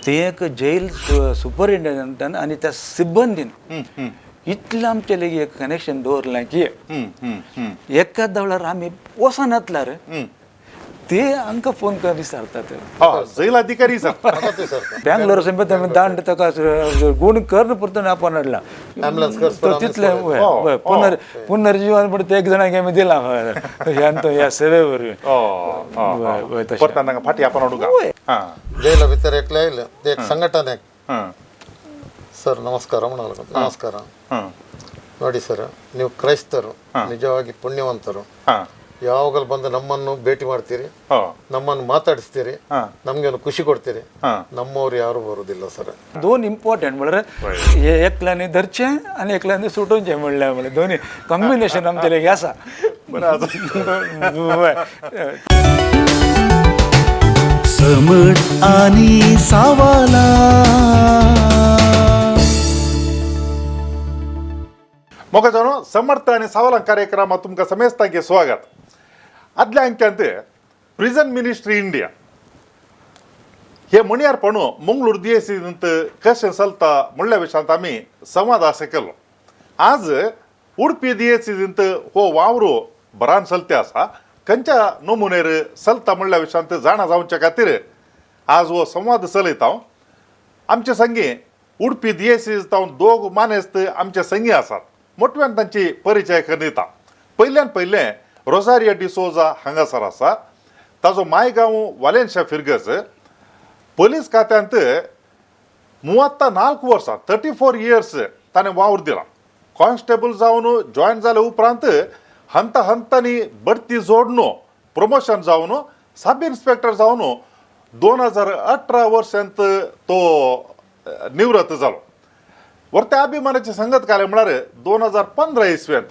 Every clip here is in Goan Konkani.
ते एक जेल सुपरिंटेंडंटान आनी त्या सिब्बंदीन इतलें आमचे लेगीत एक कनेक्शन दवरलें की एका वेळार आमी वचनातल्यार ते आमकां फोन करून विचारतात. जैल अधिकारी सर. बँगलोर समेत आमी दांड ताका गुण करून परतून आपण हाडला. Ambulance खर्च तो पण आमीच तितले पळयता. वय, वय. पुनर्जीवन पण ते एक जाणांक आमी दिलां ह्यान तो ह्या सेवे वरवीं. वय, वय, तशें. परतान तांकां फाटी आपण हाडूंक. वय. जैला भितर एकले आयले ते एक संघटन एक. ಸರ್ ನಮಸ್ಕಾರ म्हणालो. ನಮಸ್ಕಾರ. ನೋಡಿ ಸರ್, ನೀವು ಕ್ರೈಸ್ತರು, ನಿಜವಾಗಿ ಪುಣ್ಯವಂತರು. ಯಾವಾಗಲೂ ಬಂದು ನಮ್ಮನ್ನು ಭೇಟಿ ಮಾಡ್ತೀರಿ, ನಮ್ಮನ್ನು ಮಾತಾಡಿಸ್ತೀರಿ, ನಮಗೆ ಒಂದು ಖುಷಿ ಕೊಡ್ತೀರಿ. ನಮ್ಮವ್ರು ಯಾರು ಬರುದಿಲ್ಲ ಸರ್. दोन इम्पॉर्टंट म्हणल्यार एकल्यानी धरचें आनी एकल्यानी सुटोवचें म्हणल्यार म्हणल्यार दोनी कॉम्बिनेशन आमचें लेगीत आसा. वय. समट आणि सावाला. मोगाजानो, समर्थ आनी सवालां कार्यक्रमात तुमकां समेस्तांचें स्वागत. आदल्या अंक्यांत प्रिजन मिनिस्ट्री इंडिया हे म्हणयारपण मंगळूर दियेसींत कशें चलता म्हणल्या विशयांत आमी संवाद आसा केलो. आज उडपी दियेसींत हो वावर बरान चलते आसा, खंयच्या नमुनेर चलता म्हणल्या विशयांत जाणा जावचे खातीर आज हो संवाद चलयता हांव. आमचे संगी उडपी दियेसी जावन दोग मानेस्त आमचे संगी आसात. मोटव्यान तांची परिचय करून दिता. पयल्यान पयलें रोजारिया डिसोजा हांगासर आसा. ताजो मायगांव वालेन्शा फिरगज. पोलीस खात्यांत 34 वर्सां, 34 इयर्स ताणें वावर दिला. कॉन्स्टेबल जावन जॉयन जाले उपरांत हंत हंतांनी बढती जोडून प्रमोशन जावन सब इन्स्पेक्टर जावन 2018 वर्सांत तो निवृत्त जालो. वर्ते अभिमानाची संगत काले म्हळ्यार 2015 इसवेंत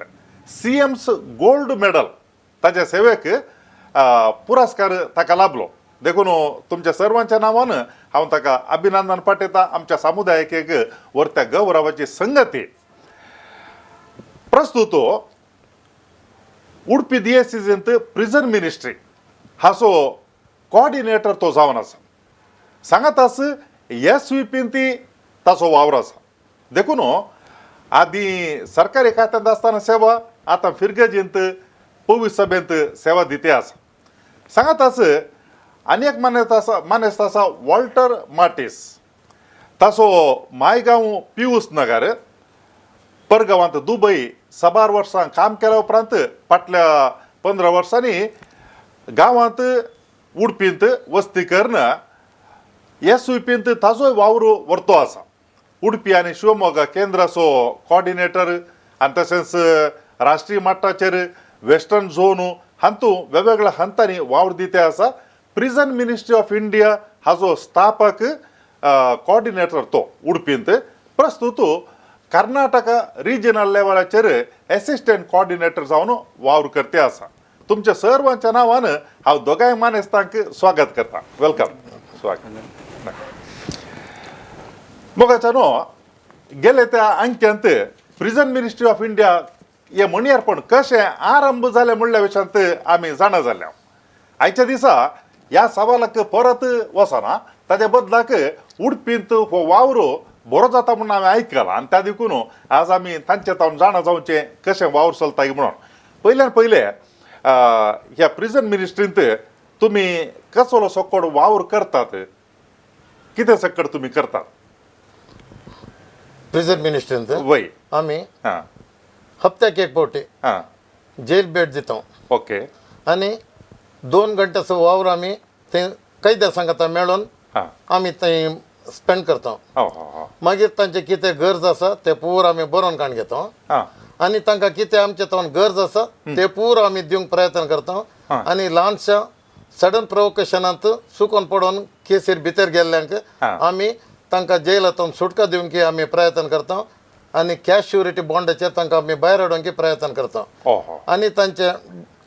सीएम्स गोल्ड मेडल ताच्या सेवेक पुरस्कार ताका लाभलो. देखून तुमच्या सर्वांच्या नांवान हांव ताका अभिनंदन पाठयता. आमच्या समुदायाक एक वर्त्या गौरवाची संगती. प्रस्तुत उडपी दियेसींत प्रिजन मिनिस्ट्री हाचो कॉर्डिनेटर तो जावन आसा. सांगात आस एस वी पीन ती ताचो वावर आसा. देखून आदीं सरकारी खात्यांत आसतना सेवा, आतां फिरगजींत पवीस सभेंत सेवा दिते आसा. सांगात आस आनी एक मानेस्त आसा, मानेस्त आसा वॉल्टर मार्टीस. ताचो मायगांव पियूस नगर. परगांवांत दुबय साबार वर्सां काम केल्या उपरांत फाटल्या 15 वर्सांनी गांवांत उडपींत वस्ती करून एस यू पींत ताजोय वावर व्हरतो आसा. उडपी आनी शिवमोगा केंद्राचो कॉर्डिनेटर आनी तशेंच राष्ट्रीय मट्टाचेर वेस्टर्न झोन हातूंत वेगवेगळ्या हंतांनी वावर दिते आसा. प्रिजन मिनिस्ट्री ऑफ इंडिया हाजो स्थापक कॉर्डिनेटर तो उडपींत. प्रस्तुत कर्नाटका रिजनल लेवलाचेर एसिस्टंट कॉर्डिनेटर जावन वावर करते आसा. तुमच्या सर्वांच्या नांवान हांव दोगांय मानेस्तांक स्वागत करता. Welcome. स्वागत. मोगाच्यानो, गेले त्या अंक्यांत प्रिजन मिनिस्ट्री ऑफ इंडिया हे म्हणयारपण कशें आरंभ जालें म्हणल्या विशयांत आमी जाणा जाल्या. आयच्या दिसा ह्या सवालाक परत वचना, ताच्या बदलाक उडपींत हो वावर बरो जाता म्हणून हांवें आयकलां आनी त्या देखून आज आमी तांचे तावन जाणा जावचें कशें वावर चलता म्हणून. पयल्यान पयलें ह्या प्रिजन मिनिस्ट्रींत तुमी कसलो सकड वावर करतात, कितें सकड तुमी करतात? प्रिझन मिनिस्ट्रींत वय. आमी हां हप्त्याक एक फावटी जेल भेट दिता. आनी 2 घंट्याचो वावर आमी ते कैद्या सांगता मेळून आमी थंय स्पेंड करता. हो हो हो मागीर तांचे कितें गरज आसा ते पूर आमी बरोवन काडून घेता आनी तांकां कितें आमचे तावन गरज आसा ते पूर आमी दिवंक प्रयत्न करता. आनी ल्हानशा सडन प्रोवोकेशनांत चुकोन पडोन केसीर भितर गेल्ल्यांक आमी तांकां जेलांत सुटका दिवंक आमी प्रयत्न करता आनी कॅश श्युरिटी बॉन्डाचेर तांकां आमी भायर हाडूंक प्रयत्न करता. हो हो आनी तांचे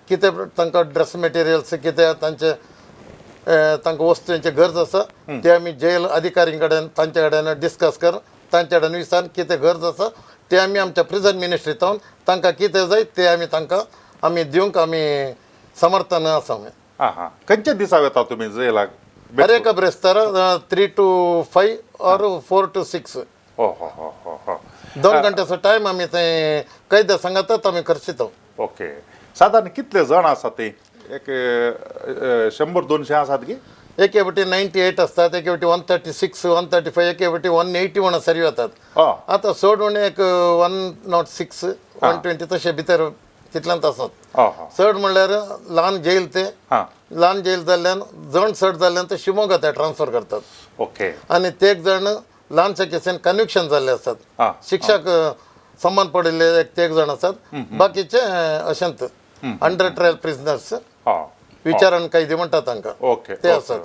कितें तांकां ड्रेस मटेरियल्स कितें तांचे तांकां वस्तूंची गरज आसा ते आमी जेल अधिकारीं कडेन तांचे कडेन डिस्कस कर, तांचे कडेन विचारून कितें गरज आसा ते आमी आमच्या प्रिजन मिनिस्ट्रींत तांकां कितें जाय ते आमी तांकां आमी दिवंक आमी समर्थन आसा आमी. हां हां खंयच्या दिसा वता तुमी जेलाक? हर एका ब्रेस्तार 3 to 5 or 4 to 6. हो हो हो हो हो. 2 घंट्याचो टायम आमी थंय कैद्या सांगातच आमी खर्चिता. ओके. सादारण कितले जण आसात ते? एक 100-200 आसात की? एके फावटी 98 असतात, एके फावटी 136, 135, एके फावटी 180 म्हणून सरी वतात. आतां चड उणें एक 106, 120 तशे भितर तितल्यांत आसात. चड म्हणल्यार ल्हान जेल ते ल्हान जेल जाल्ल्यान जण चड जाल्ल्यान ते शिमोगा ते ट्रान्सफर करतात. ओके. आनी ते एक जाण ल्हानशा केसीन कन्विक्शन जाल्ले आसात, शिक्षक सम्मान पडिल्ले एक ते एक जाण आसात. बाकीचे अशेंच अंडर ट्रायल प्रिजनर्स, विचारण कैदी म्हणटात तांकां, ते आसात.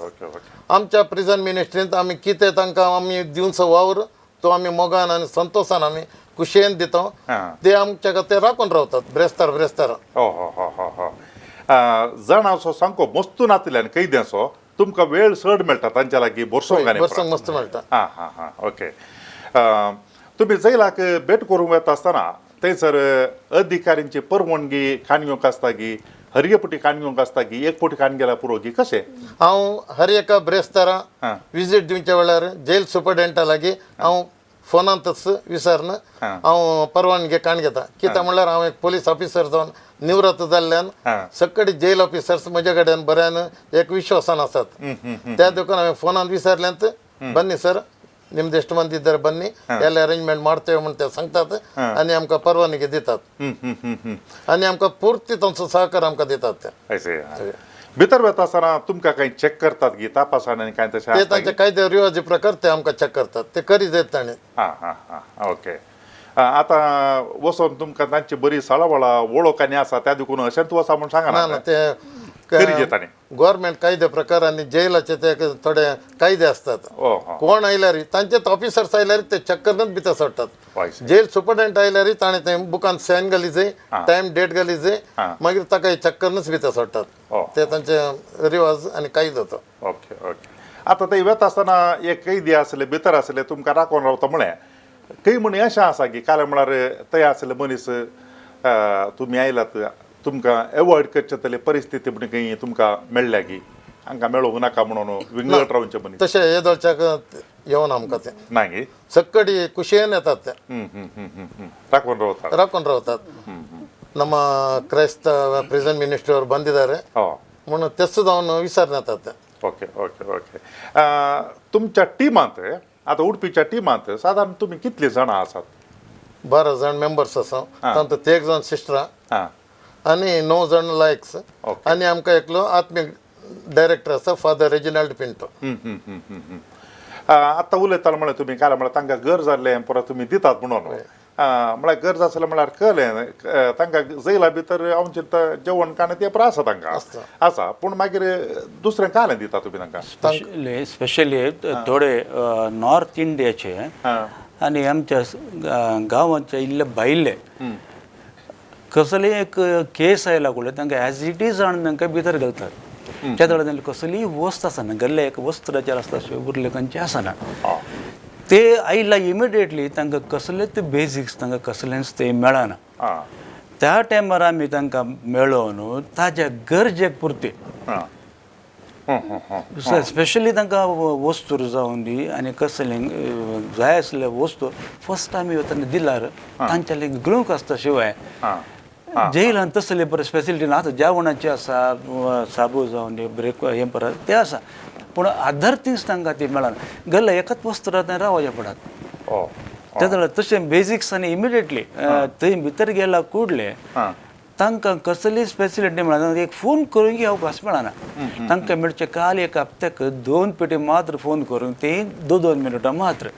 आमच्या प्रिजन मिनिस्ट्रींत आमी कितें तांकां आमी दिवचो वावर तो आमी मोगान आनी संतोशान आमी खुशयेन दिता. ते आमच्या खातीर राखून रावतात ब्रेस्तार ब्रेस्तार. हो हो हो हो हो. जाणांचो सामको मस्तू नातिल्ल्यान कैद्यांचो तुमकां वेळ चड मेळटा तांच्या लागीं बरसोंक? बरसोंक मस्त मेळटा. आं हां हां. ओके. तुमी जैलाक भेट करूंक वता आसतना थंयसर अधिकाऱ्यांची परवानगी काण घेवंक आसता की हर एक फावटी काण घेवंक आसता की एक फावटी काण गेल्यार पुरो की कशें? हांव हर एका ब्रेस्तारा विजीट दिवच्या वेळार जेल सुपरिटेंडंटा लागीं हांव फोनांतच विचारून हांव परवानगी काण घेता. कित्याक म्हणल्यार हांव एक पोलीस ऑफिसर जावन निवृत्त जाल्ल्यान सगळे जेल ऑफिसर्स म्हजे कडेन बऱ्यान एक विश्वासान आसात. त्या देखून हांवें फोनान विचारल्यान बन्नी सर ನಿಮ್ದು ಎಷ್ಟು ಮಂದಿ ಇದ್ದಾರೆ ಬನ್ನಿ, ಎಲ್ಲ ಅರೇಂಜ್ಮೆಂಟ್ ಮಾಡ್ತೇವೆ ಅಂತ सांगतात आनी आमकां परवानगी दितात आनी आमकां पुर्ती तांचो सहकार आमकां दितात ते. भितर वता आसतना तुमकां कांय चॅक करतात की तपासणी आनी कांय तशें? ते तांचे कायदे रिवाजी प्रकार ते आमकां चॅक करतात, ते करीत येत ताणें. हां हां हां. ओके. आतां वचोन तुमकां तांची बरी सळावळा वळख आनी आसा त्या देखून अशेंच वचा म्हूण सांगना? ना, ते गव्हर्मेंट कायदे प्रकार आनी जेलाचे ते थोडे कायदे असतात. कोण आयल्यार तांचेच ऑफिसर्स आयल्यार ते चेक करूनच भितर सोडटात. जेल सुपरिटेंडंट आयल्यार ताणें ते बुकान सायन घाली जाय, टायम डेट घाली जाय, मागीर ताका चेक करूनच भितर सोडटात. ते तांचे रिवाज आनी कायदो तो. Okay okay. आतां ते वता आसतना एक कैदी आसले भितर आसले तुमकां राखून रावता म्हळें खंय म्हण अशें आसा की काल म्हळ्यार थंय आसले मनीस तुमी आयलात तुमकां एवॉयड करचे तसली परिस्थिती म्हण खंय तुमकां मेळ्ळ्या की हांकां मेळोवंक नाका म्हणून विंगड रावचे मनीस? तशें येदोळच्याक येवन आमकां तें ना गी सक्कडी खुशयेन येतात ते. ರಾಖೂನ್ ರಾವतात. ರಾಖೂನ್ ರಾವतात. ನಮ್ಮ ಕ್ರೈಸ್ತ ಪ್ರಿಸನ್ ಮಿನಿಸ್ಟ್ರಿ ಅವರು ಬಂದಿದ್ದಾರೆ म्हणून ते सुद्दां विसरण्यात. Okay okay okay. तुमच्या टिमांत आतां उडपीच्या टिमांत सादारण तुमी कितली जाणां आसात? 12 जाण मेंबर्स आसा, तातूंत 13 जाण सिस्टरां आनी 9 जाण लायक्स आनी आमकां एकलो आत्मीक डायरेक्टर आसा फादर रेजिनाल्ड पिंटो. आतां उलयताले म्हळ्यार तुमी काल म्हळ्यार तांकां गरज जाल्लें परत तुमी दितात म्हणून म्हळ्यार गरज आसलें म्हळ्यार कळ्ळें तांकां जैला भितर हांव चिंता जेवण खाण तें पुरो आसा तांकां आसा, पूण मागीर दुसरें कालें दिता तुमी तांकां? स्पेशली थोडे नॉर्थ इंडियाचे आनी आमच्या गांवांचे इल्ले भायले कसलेय एक केस आयला कुडले तांकां एज it is हाडून तांकां भितर घालतात. त्या वेळार कसलीय वस्त आसना, गेल्ले एक वस्त्राचेर आसता उरले खंयचें आसना. ते आयला इमिडिएटली तांकां कसलेच बेजिक्स तांकां कसलेंच ते मेळना. त्या टायमार आमी तांकां मेळोवन ताज्या गरजेक पुरती स्पेशली तांकां वस्तू जावन दी आनी कसलें जाय आसले वस्तू फर्स्ट आमी वतना दिल्यार तांच्यानी गळूंक आसता. शिवाय जेलान तसले बरें स्पेसिलिटी ना. आतां जेवणाची आसा, साबू जावन दी, ब्रेक हें परत तें आसा, पूण अदर थिंग्स तांकां ती मेळना. गेल्ले एकच वस्तू थंय रावचें पडत. त्या जाल्यार तशें बेजिक्स आनी इमिडिएटली थंय भितर गेला कुडले तांकां कसलीय स्पेसिलिटी मेळना. एक फोन करूंक अवकाश मेळना तांकां. मेळचें काल एक हप्त्याक 2 पेटी मात्र फोन करूंक, ती 2 2 मिनटां मात्र.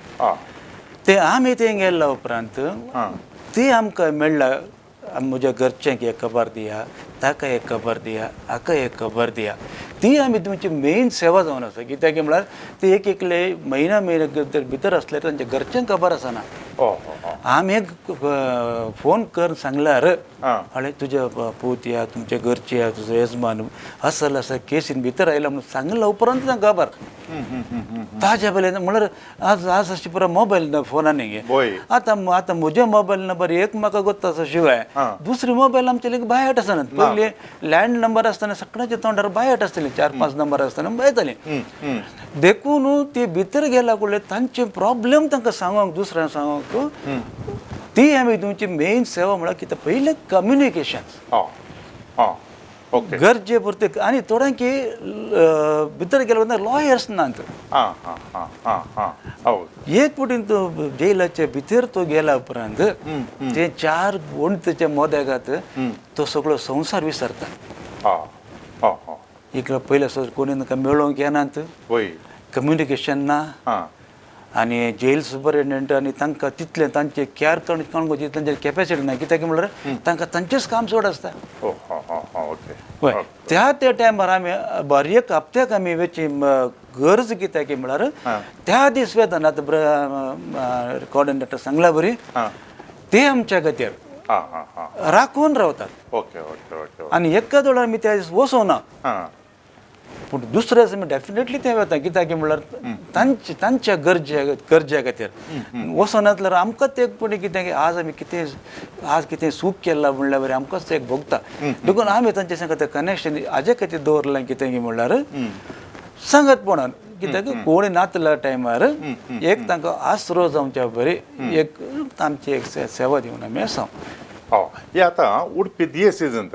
ते आमी थंय गेल्या उपरांत ती आमकां मेळ्ळा म्हज्या घरच्यांक एक खबर दिया, ताका एक खबर दिया, हाका एक खबर दिया. ती आमी तुमची मेन सेवा जावन आसा. कित्याक म्हळ्यार ते एक एकले म्हयन्या म्हयन्या भितर आसल्यार तांच्या घरच्यांक खबर आसना. आमी एक फोन कर सांगल्यार हळे तुज्या पूत या तुमच्या घरची या तुजो येजमान असल आसा केसीन भितर आयला म्हणून सांगला उपरांत तांकां खबर ताज्या बेले म्हणल्यार आज आज अशी पुरो मोबायल फोनांनी. आतां आतां म्हजे मोबायल नंबर एक म्हाका गोत्त आसा शिवाय दुसरे मोबायल आमचे लेगीत बायट आसना. पयलीं लँड नंबर आसतना सगळ्यांच्या तोंडार बायट आसतले, 4-5 नंबर आसतना येताले. देखून ते भितर गेल्या कडले तांचे प्रॉब्लेम तांकां सांगोंक दुसऱ्यांक सांगोंक ती आमी तुमची मेन सेवा म्हळ्यार कितें पयलें कम्युनिकेशन गरजे पुरते. आनी थोड्यांकी भितर गेल्या लॉयर्स नात. एक पटीन तो जेलाच्या भितर तो गेल्या उपरांत ते 4 वणतीच्या मोद्यागात तो सगळो संवसार विसरता. इकडं पयलें सर कोणी तांकां मेळोवंक येनात, कम्युनिकेशन ना, आनी जेल सुपरिटेंडंट आनी तांकां तितलें तांचें कॅर करणको तांचे कॅपेसिटी ना. कित्याक म्हणल्यार तांकां तांचेंच काम चड आसता. हय, त्या त्या टायमार आमी बरे एक हप्त्याक आमी वेची गरज कित्याक म्हळ्यार त्या दीस वेतना आतां कॉर्डिनेटर सांगला बरी ते आमच्या खातीर राखून रावतात. आनी एका दोळ्यार आमी त्या दीस वचोना, पूण दुसऱ्या दिसा आमी डेफिनेटली ते वता. कित्याक म्हणल्यार तांचे तांच्या गरजे खातीर वचना जाल्यार आमकां ते एक पणी कितें आज आमी कितें आज कितें चूक केला म्हणल्यार बरें आमकांच एक भोगता. देखून आमी तांचे संग तें कनेक्शन हाजे खातीर दवरलां. कितें म्हणल्यार सांगत पणान कित्याक कोणी नातल्या टायमार एक तांकां आसरो जावच्या बरी एक आमची एक सेवा दिवन आमी आसा. हे आतां उडपी दिये सिजन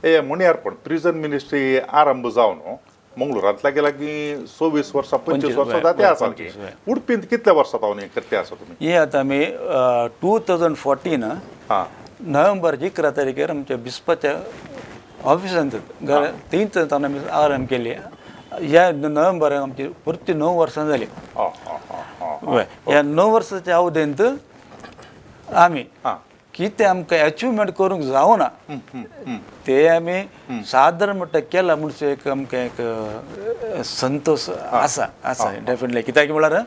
हे मुनियारपण प्रिजन मिनिस्ट्री आरंभ जावन मंगळुरांत लागीं लागीं 24 वर्सां 25 वर्सां जाते आसा. उडपींत कितल्या वर्सां जावन हें करते आसा तुमी? हे आतां आमी 2014 नोव्हेंबर 11 तारखेर आमच्या बिस्पाच्या ऑफिसांत थंयच आमी आरंभ केली. ह्या नोव्हेंबराक आमची परती 9 वर्सां जाली. ह्या 9 वर्साच्या अवधेंत आमी कितें आमकां एचिवमेंट करूंक जावना ते आमी सादारण म्हणटा केला म्हणून एक आमकां एक संतोश आसा आसा डेफिनेटली. कित्याक म्हळ्यार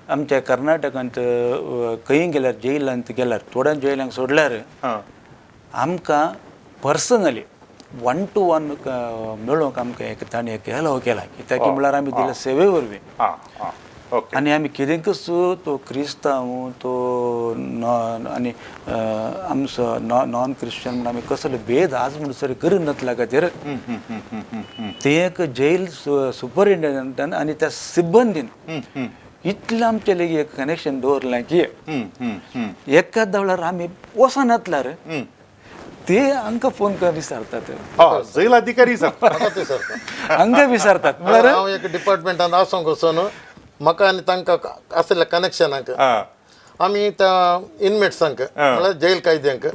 आमच्या कर्नाटकांत खंय गेल्यार जेलांत गेल्यार थोड्या जेलांक सोडल्यार आमकां पर्सनली 1 to 1 मेळोवंक आमकां एक ताणें एक एलाव केला. कित्याक म्हळ्यार आमी दिल्या सेवे वरवीं आनी आमी कितेंकच तो क्रिस्तांव तो आनी आमचो नॉन क्रिश्चन म्हण आमी कसलो भेद आज म्हणसर करिनातल्या खातीर ते एक जेल सुपरिटेंडंटान आनी त्या सिब्बंदीन इतलें आमचें लेगीत एक कनेक्शन दवरलें की एका वेळार आमी वचनातल्यार ते हांकां फोन करून विचारतात. जेल अधिकारी हांकां विचारतात. म्हळ्यार हांव एक डिपार्टमेंटान आसूंक वचून म्हाका आनी तांकां आशिल्ल्या कनेक्शनाक आमी त्या इनमेट्सांक म्हळ्यार जेल कायद्यांक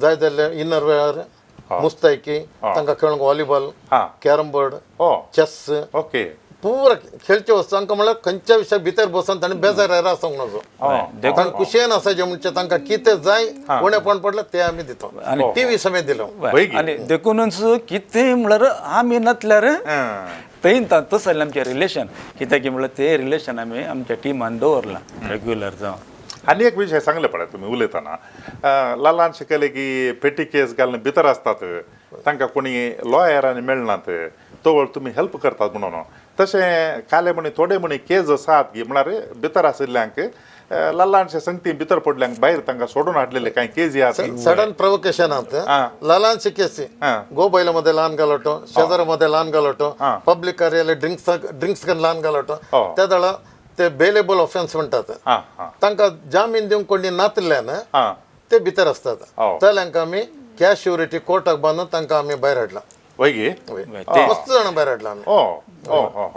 जाय जाल्यार इनर वेळार मुस्तायकी तांकां खेळूंक व्हॉलीबॉल, कॅरम बोर्ड, चॅस पुरा खेळचे वस्तू तांकां म्हळ्यार खंयच्या विशयाक भितर बसून ताणें बेजार आसूंक नजो. तांकां खुशयेन आसाचें म्हणजे तांकां कितें जाय उणेपण पडलें तें आमी दिता. टिवी समेत दिलो. आनी देखूनच कितें म्हणल्यार आमी नातल्यार थंय तसलें आमचें रिलेशन. कित्याक म्हणल्यार तें रिलेशन आमी आमच्या टिमान दवरलां रेग्युलर जावन. आनी एक विशय सांगले पळय तुमी उलयतना ल्हान शिकले की पेटी केस घालून भितर आसतात तांकां कोणी लॉयरांनी मेळनात तो तुमी हेल्प करतात म्हणून. तशें काले म्हणी थोडे म्हणी केज आसात की म्हळ्यार भितर आशिल्ल्यांक ल्हानशे संगती भितर पडल्यांक भायर तांकां सोडून हाडलेले कांय केजी आसा सडन प्रवोकेशनात ल्हानशे केसी गोबैलामध्ये ल्हान गलाटो, शेजारामध्ये ल्हान गलाटो, पब्लीक कार्यालय ड्रिंक्स ड्रिंक्स ल्हान गलाटो त्या दळा ते बेलेबल ऑफेन्स म्हणटात तांकां जामीन दिवंक कोणी नातल्यान ते भितर आसतात. जाल्यांक आमी कॅश श्युरिटी कोर्टाक बांदून तांकां आमी भायर हाडला. मस्त जाणां भायर हाडला आमी.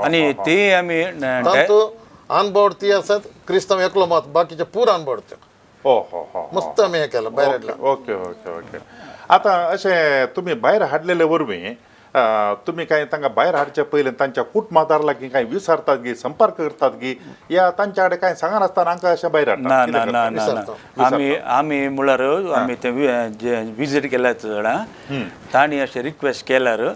आनी ते आमी तातूंत अनबोर्ड ती आसात क्रिस्तांव एकलो मात बाकीचे पूर अनबोर्ड ते मस्त आमी हें केलां भायर हाडला. Okay okay okay. आतां अशें तुमी भायर हाडलेले वरवीं तुमी कांय तांकां भायर हाडचे पयलीं तांच्या कुटुंबादार लागीं कांय विचारतात गी, संपर्क करतात गी, या तांच्या कडेन कांय सांगनासतना हांकां अशें भायर हाडटा? ना ना ना ना, आमी आमी म्हणल्यार आमी ते विजीट केल्यार जाणा तांणी अशें रिक्वेस्ट केल्यार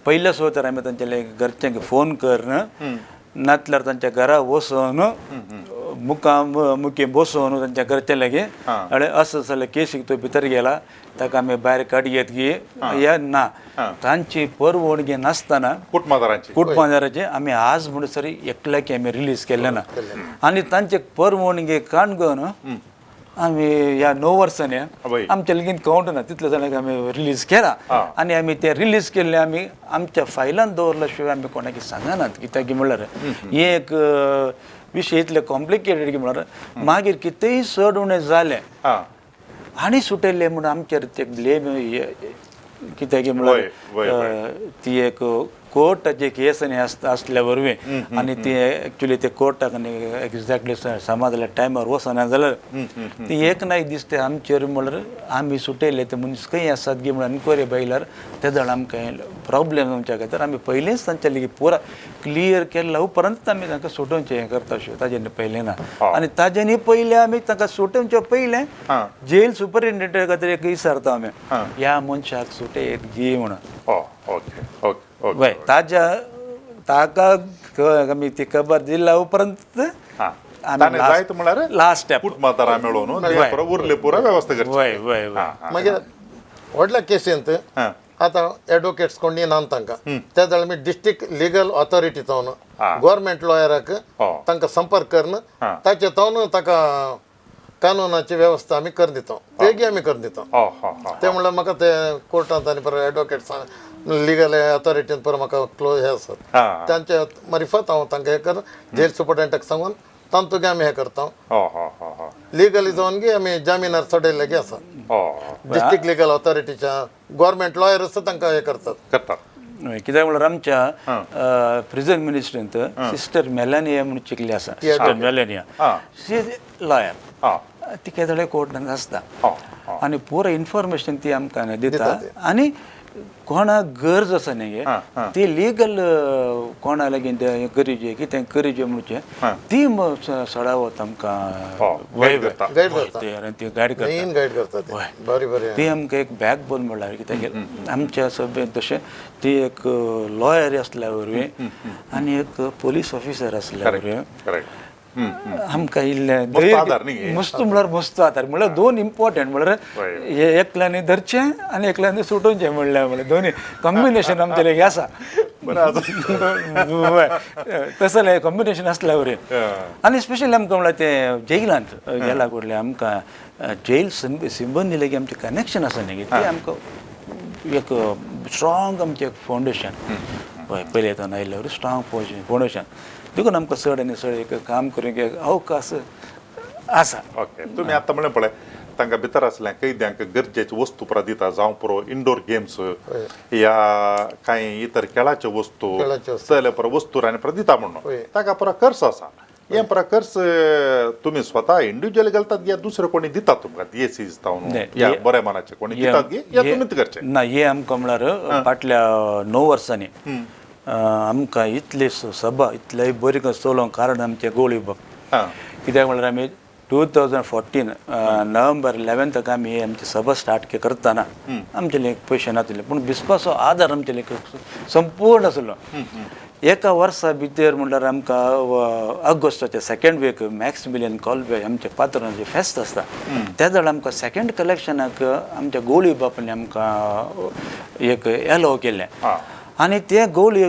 पयल्या सुवातेर आमी तांच्या घरच्यांक फोन करून नातल्यार तांच्या घरा वचून मुखा मुखे बसोवन तांच्या घरचे लागीं अरे असं जाल्यार केसीक तो भितर गेला ताका आमी भायर काडयेत की हे ना तांची परवणगी नासतना कुटुंबादारांची आमी आज म्हणसर एकल्याक आमी रिलीज केल्लें ना आनी तांचे परवणगी काणगून आमी ह्या 9 वर्सांनी आमच्या लगीन कावंट ना तितले जाणांक आमी रिलीज केला आनी आमी ते रिलीज केल्ले आमी आमच्या फायलान दवरल्या शिवाय आमी कोणाक सांगनात कित्याक म्हणल्यार हे एक विशय इतले कॉम्प्लिकेटेड की म्हणल्यार मागीर कितेंय चड उणें जालें आनी सुटयल्लें म्हणून आमचेर ते ब्लेम कित्याक म्हणल्यार ती एक कोर्टाचे केस आनी आसल्या वरवीं आनी ती एक्चुली ते कोर्टाक आनी एक्झॅक्टली समा जाल्यार टायमार वचना जाल्यार ती एक ना एक दीस ते आमचेर म्हणल्यार आमी सुटयले ते मनीस खंय आसात गी म्हणून एनक्वायरी बायल्यार ते जाण आमकां प्रॉब्लेम आमच्या खातीर आमी पयलींच तांच्या लेगीत पुरा क्लियर केल्ल्या उपरांतच आमी तांकां सुटोवचें हें करता अशें ताजें पयलें ना आनी ताजेनी पयलें आमी तांकां सुटोवचें पयलें जेल सुपरिटेंडेंटा खातीर एक विचारता आमी ह्या मनशाक सुटयत गी म्हणून. ओके ओके वय ताज्या ताका आमी ती खबर दिल्या उपरांत जायत म्हळ्यार लास्ट स्टेप कुटुंबादारां मेळोवन उरले पुरा वेवस्था करची. वय वय वय मागीर व्हडल्या केसींत आतां एडवोकेट्स कोण ना तांकां त्या जाल्यार आमी डिस्ट्रिक्ट लिगल ऑथॉरिटी जावन गव्हर्मेंट लॉयराक तांकां संपर्क करून ताचे जावन ताका कानूनाची वेवस्था आमी करून दिता, बेगी आमी करून दिता. ते म्हणल्यार म्हाका ते कोर्टांत आनी परत एडवोकेट्स लिगल ऑथॉरिटीन परत म्हाका क्लोज हे आसात तांच्या मारिफत हांव तांकां हें कर जेल सुपरिटेंडेंटाक सांगून तांतूगे आमी हें करता. लिगली जावन गी आमी जामिनार चडयल्ले आसा डिस्ट्रिक्ट लिगल ऑथॉरिटीच्या गव्हर्मेंट लॉयर आसा तांकां हें करतात. कित्याक म्हणल्यार आमच्या प्रिजन मिनिस्ट्रींत सिस्टर मेलानिया म्हणून चिकली आसा. सिस्टर मेलानिया शी लॉयर, ती केदळे कोर्टांत आसता आनी पुरो इन्फॉर्मेशन ती आमकां दिता आनी कोणाक गरज आसा न्ही ती लिगल कोणा लागीं करीचे कितें करीचे म्हणचे ती सडावत आमकां गायड करता ती गायड करता. ती आमकां एक बॅक बोन म्हणल्यार कित्याक आमच्या सभेंत तशें ती एक लॉयर आसल्या वरवीं आनी एक पोलीस ऑफिसर आसल्या वरवीं आमकां इल्लें मस्त म्हणल्यार मस्त आदार म्हणल्यार दोन इम्पॉर्टंट म्हणल्यार हे एकल्यानी धरचें आनी एकल्यानी सुटोवचें म्हणल्यार म्हणल्यार दोनी कॉम्बिनेशन आमचें लागीं आसा. तसलें कॉम्बिनेशन आसल्या वरी आनी स्पेशली आमकां म्हणल्यार तें जेलांत गेला कुडलें आमकां जेल सिंबंदी लागीं आमचें कनेक्शन आसा न्ही तें आमकां एक स्ट्रॉंग आमचें एक फावंडेशन हय पयलें येतना आयिल्ल्या वरी स्ट्रॉंग फावंडेशन देखून आमकां चड आनी चड एक काम करूंक एक अवकाश आसा. ओके, तुमी आतां म्हणलें पळय तांकां भितर आसल्या कैद्यांक गरजेच्यो वस्तू पुरा दिता, जावं पुरो इंडोर गेम्स या कांय इतर खेळाच्यो वस्तू चले पुरो वस्तू आनी पुरो दिता म्हणून ताका पुरो खर्च आसा. हे पुरो खर्च तुमी स्वता इंडिविज्युअल घालतात या दुसरे कोणी दितात तुमकां डीएसी जावन या बऱ्या मनाचे कोणी दितात गी या तुमीच करचे? ना, हे आमकां म्हणल्यार फाटल्या 9 वर्सांनी आमकां इतली सभा इतले बरी चलोवंक कारण आमचे गोळी बाब. कित्याक म्हणल्यार आमी 2014 नोव्हेंबर 11 आमी आमची सभा स्टार्ट करतना आमचे लेख पयशे नासले पूण बिस्पाचो आदार आमचे लेख संपूर्ण आसलो. एका वर्सा भितर म्हणल्यार आमकां ऑगस्टाचे सेकेंड वीक मॅक्सिमिलियन कॉल्बे आमच्या पात्रांचे फेस्त आसता त्या जाल्यार आमकां सेकेंड कलेक्शनाक आमच्या गोळी बापान आमकां एक एलो केल्लें आनी ते गोळी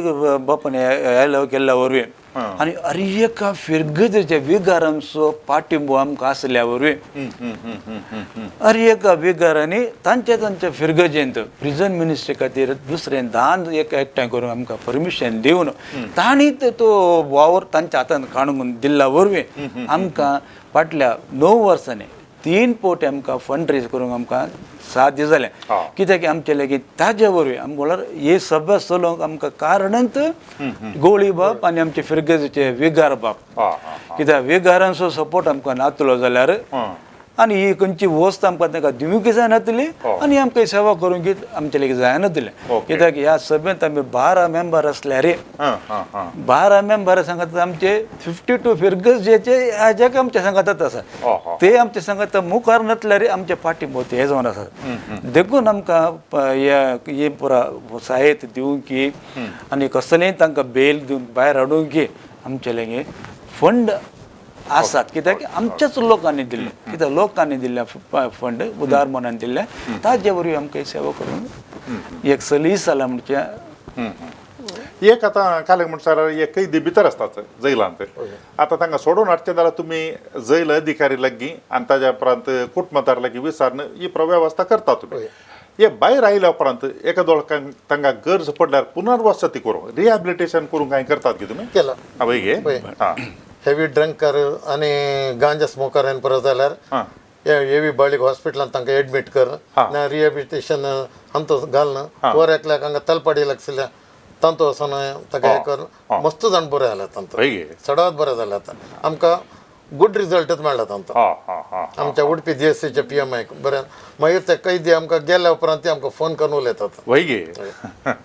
बापान एलो केल्ल्या वरवीं आनी अरे एका फिरगजेच्या विगारांचो पाठिंबो आमकां आसल्या वरवीं अरे एका विगारांनी तांच्या तांच्या फिरगजेंत प्रिजन मिनिस्ट्री खातीर दुसरें दान एक एकठांय करून आमकां परमिशन दिवन तांणी तो वावर तांच्या हातान काडून दिल्ल्या वरवीं आमकां फाटल्या 9 वर्सांनी 3 पवटी आमकां फंड रेज करूंक आमकां साध्य जालें. कित्याक आमचे लागीं ताजे वरवीं आमकां म्हणल्यार हे सभा चलोवंक आमकां कारणच गोळी बाप आनी आमचे फिरगजेचे विगार बाप. कित्याक विगारांचो सपोर्ट आमकां नातलो जाल्यार आनी ही खंयची वस्त आमकां तांकां दिवंक जायनातली आनी आमकां सेवा करूंक आमचे लागीं जायनातलें. कित्याक ह्या सभेंत आमी 12 मेंबर आसल्यार 12 मेंबर सांगतात आमचे 52 फिरगजेचे हाज्याक आमचे सांगातात आसा ते आमचे सांगात मुखार नातल्यार आमचे पाठिंबो हे जावन आसा. देखून आमकां हे पुरा साहित्य दिवंक आनी कसलेंय तांकां बेल दिवन भायर हाडूंक आमचे लागीं फंड आसात, कित्याक आमच्याच लोकांनी दिल्ले, कित्याक लोकांनी दिल्ले फंड उदार मनान दिल्ले, ताजे वरवीं आमकां सेवा करून एक सलीस जाला म्हणजे. एक आतां कालेक म्हणसार एक कैदी भितर आसतात जैलांत, आतां तांकां सोडून हाडचें जाल्यार तुमी जैल अधिकारी लागीं आनी ताज्या उपरांत कुटुंबादार लागीं विचारून ही वेवस्था करता तुमी. हे भायर आयल्या उपरांत एका दोळकांक तांकां गरज पडल्यार पुनर्वसती करूंक, रिहॅबिलिटेशन करूंक कांय करतात की तुमी? केला. हय गे. हां. हेवी ड्रंकर आनी गांजा स्मोकर परत जाल्यार हेवी बाळीक हॉस्पिटलांत तांकां एडमीट कर ना रिहॅबिलिटेशन आमचो घालना. वर एकल्याक हांगा तलपाडी लागशिल्ल्या तांतू वचोन ताका हे कर, मस्त जाण बरें जालें तांचो, सदांच बरें जालें. आतां आमकां गुड रिजल्टच मेळ्ळा तांचो. आमच्या उडपी जीएससीच्या PMI बरें. मागीर ते कैदी आमकां गेल्या उपरांत ते आमकां फोन करून उलयतात.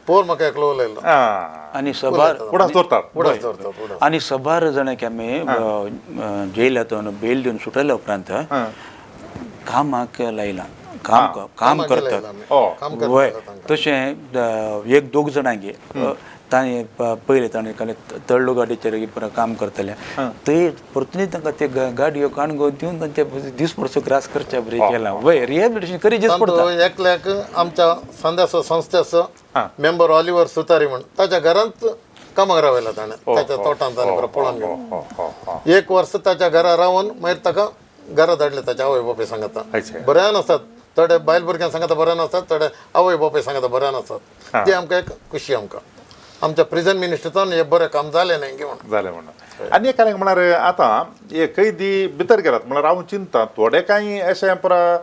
पोर म्हाका एकलो उलयलो. आनी सबार उडास दवरतात, उडास दवरतात. आनी सबार जाणांक आमी जेलांतून बेल दिवन सुटल्या उपरांत कामाक लायला, काम काम करतात. वय तशें एक दोग जाणांक ताणें पयलें ताणें तळ्ळू गाडयेचेर काम करतले ते परतून तांकां ते गाडयो काणगो दिवन तांचे दीस ग्रास करचे बरें केलां. वय रिहॅबिलिटेशन करीचेच पडटा. एकल्याक आमच्या संद्यासो संस्थेचो मेंबर ऑलिवर सुतारी म्हण ताच्या घरांत कामाक रावयला ताणें, ताच्या तोटांत ताणें बरो पळोवन घेवन एक वर्स ताच्या घरा रावन मागीर ताका घरा धाडले ताच्या आवय बापूय सांगता. बऱ्यान आसात थोडे बायल भुरग्यां सांगता बऱ्यान आसात, थोडे आवय बापूय सांगता बऱ्यान आसात. ते आमकां एक खुशी. आमकां आमच्या प्रिजन मिनिस्टरान हे बरें काम जालें न्ही की म्हणून जालें म्हणून. आनी एक कारण म्हळ्यार आतां हे कैदी भितर गेलात म्हळ्यार हांव चिंता थोडे कांय अशें पुरा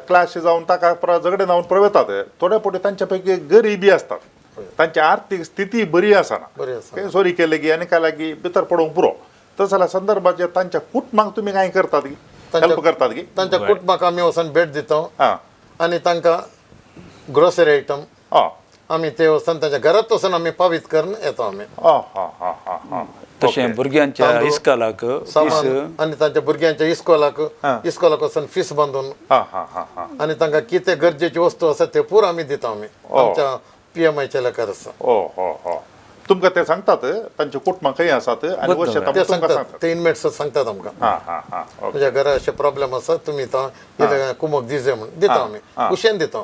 क्लाश जावन ताका पुरा झगडे जावन पुरा वतात, थोडे फावटी तांच्या पैकी गरिबी आसतात, तांची आर्थीक स्थिती बरी आसना, चोरी केले की आनी काय लागीं भितर पडोवंक पुरो. तशें जाल्यार संदर्भाचेर तांच्या कुटुंबाक तुमी कांय करतात की हेल्प करतात की? तांच्या कुटुंबाक आमी वचून भेट दिता आनी तांकां ग्रोसरी आयटम आमी ते वचून तांच्या घरांत वचून आमी पावीत करून येता आमी. तशें भुरग्यांच्या इस्कोलाक सामान आनी तांच्या भुरग्यांच्या इस्कोलाक, इस्कोलाक वचून फीस बांदून आनी तांकां कितें गरजेची वस्तू आसा ते पुरो आमी दिता आमी आमच्या PMIच्या लेखार आसा. तुमकां ते सांगतात तांचे कुटुंबां खंय आसात आनी ते सांगतात, ते इनमेट्स सांगतात आमकां तुज्या घरा अशे प्रॉब्लेम आसा तुमी कुमोक दिजे म्हूण दिता आमी, खुशयेन दिता.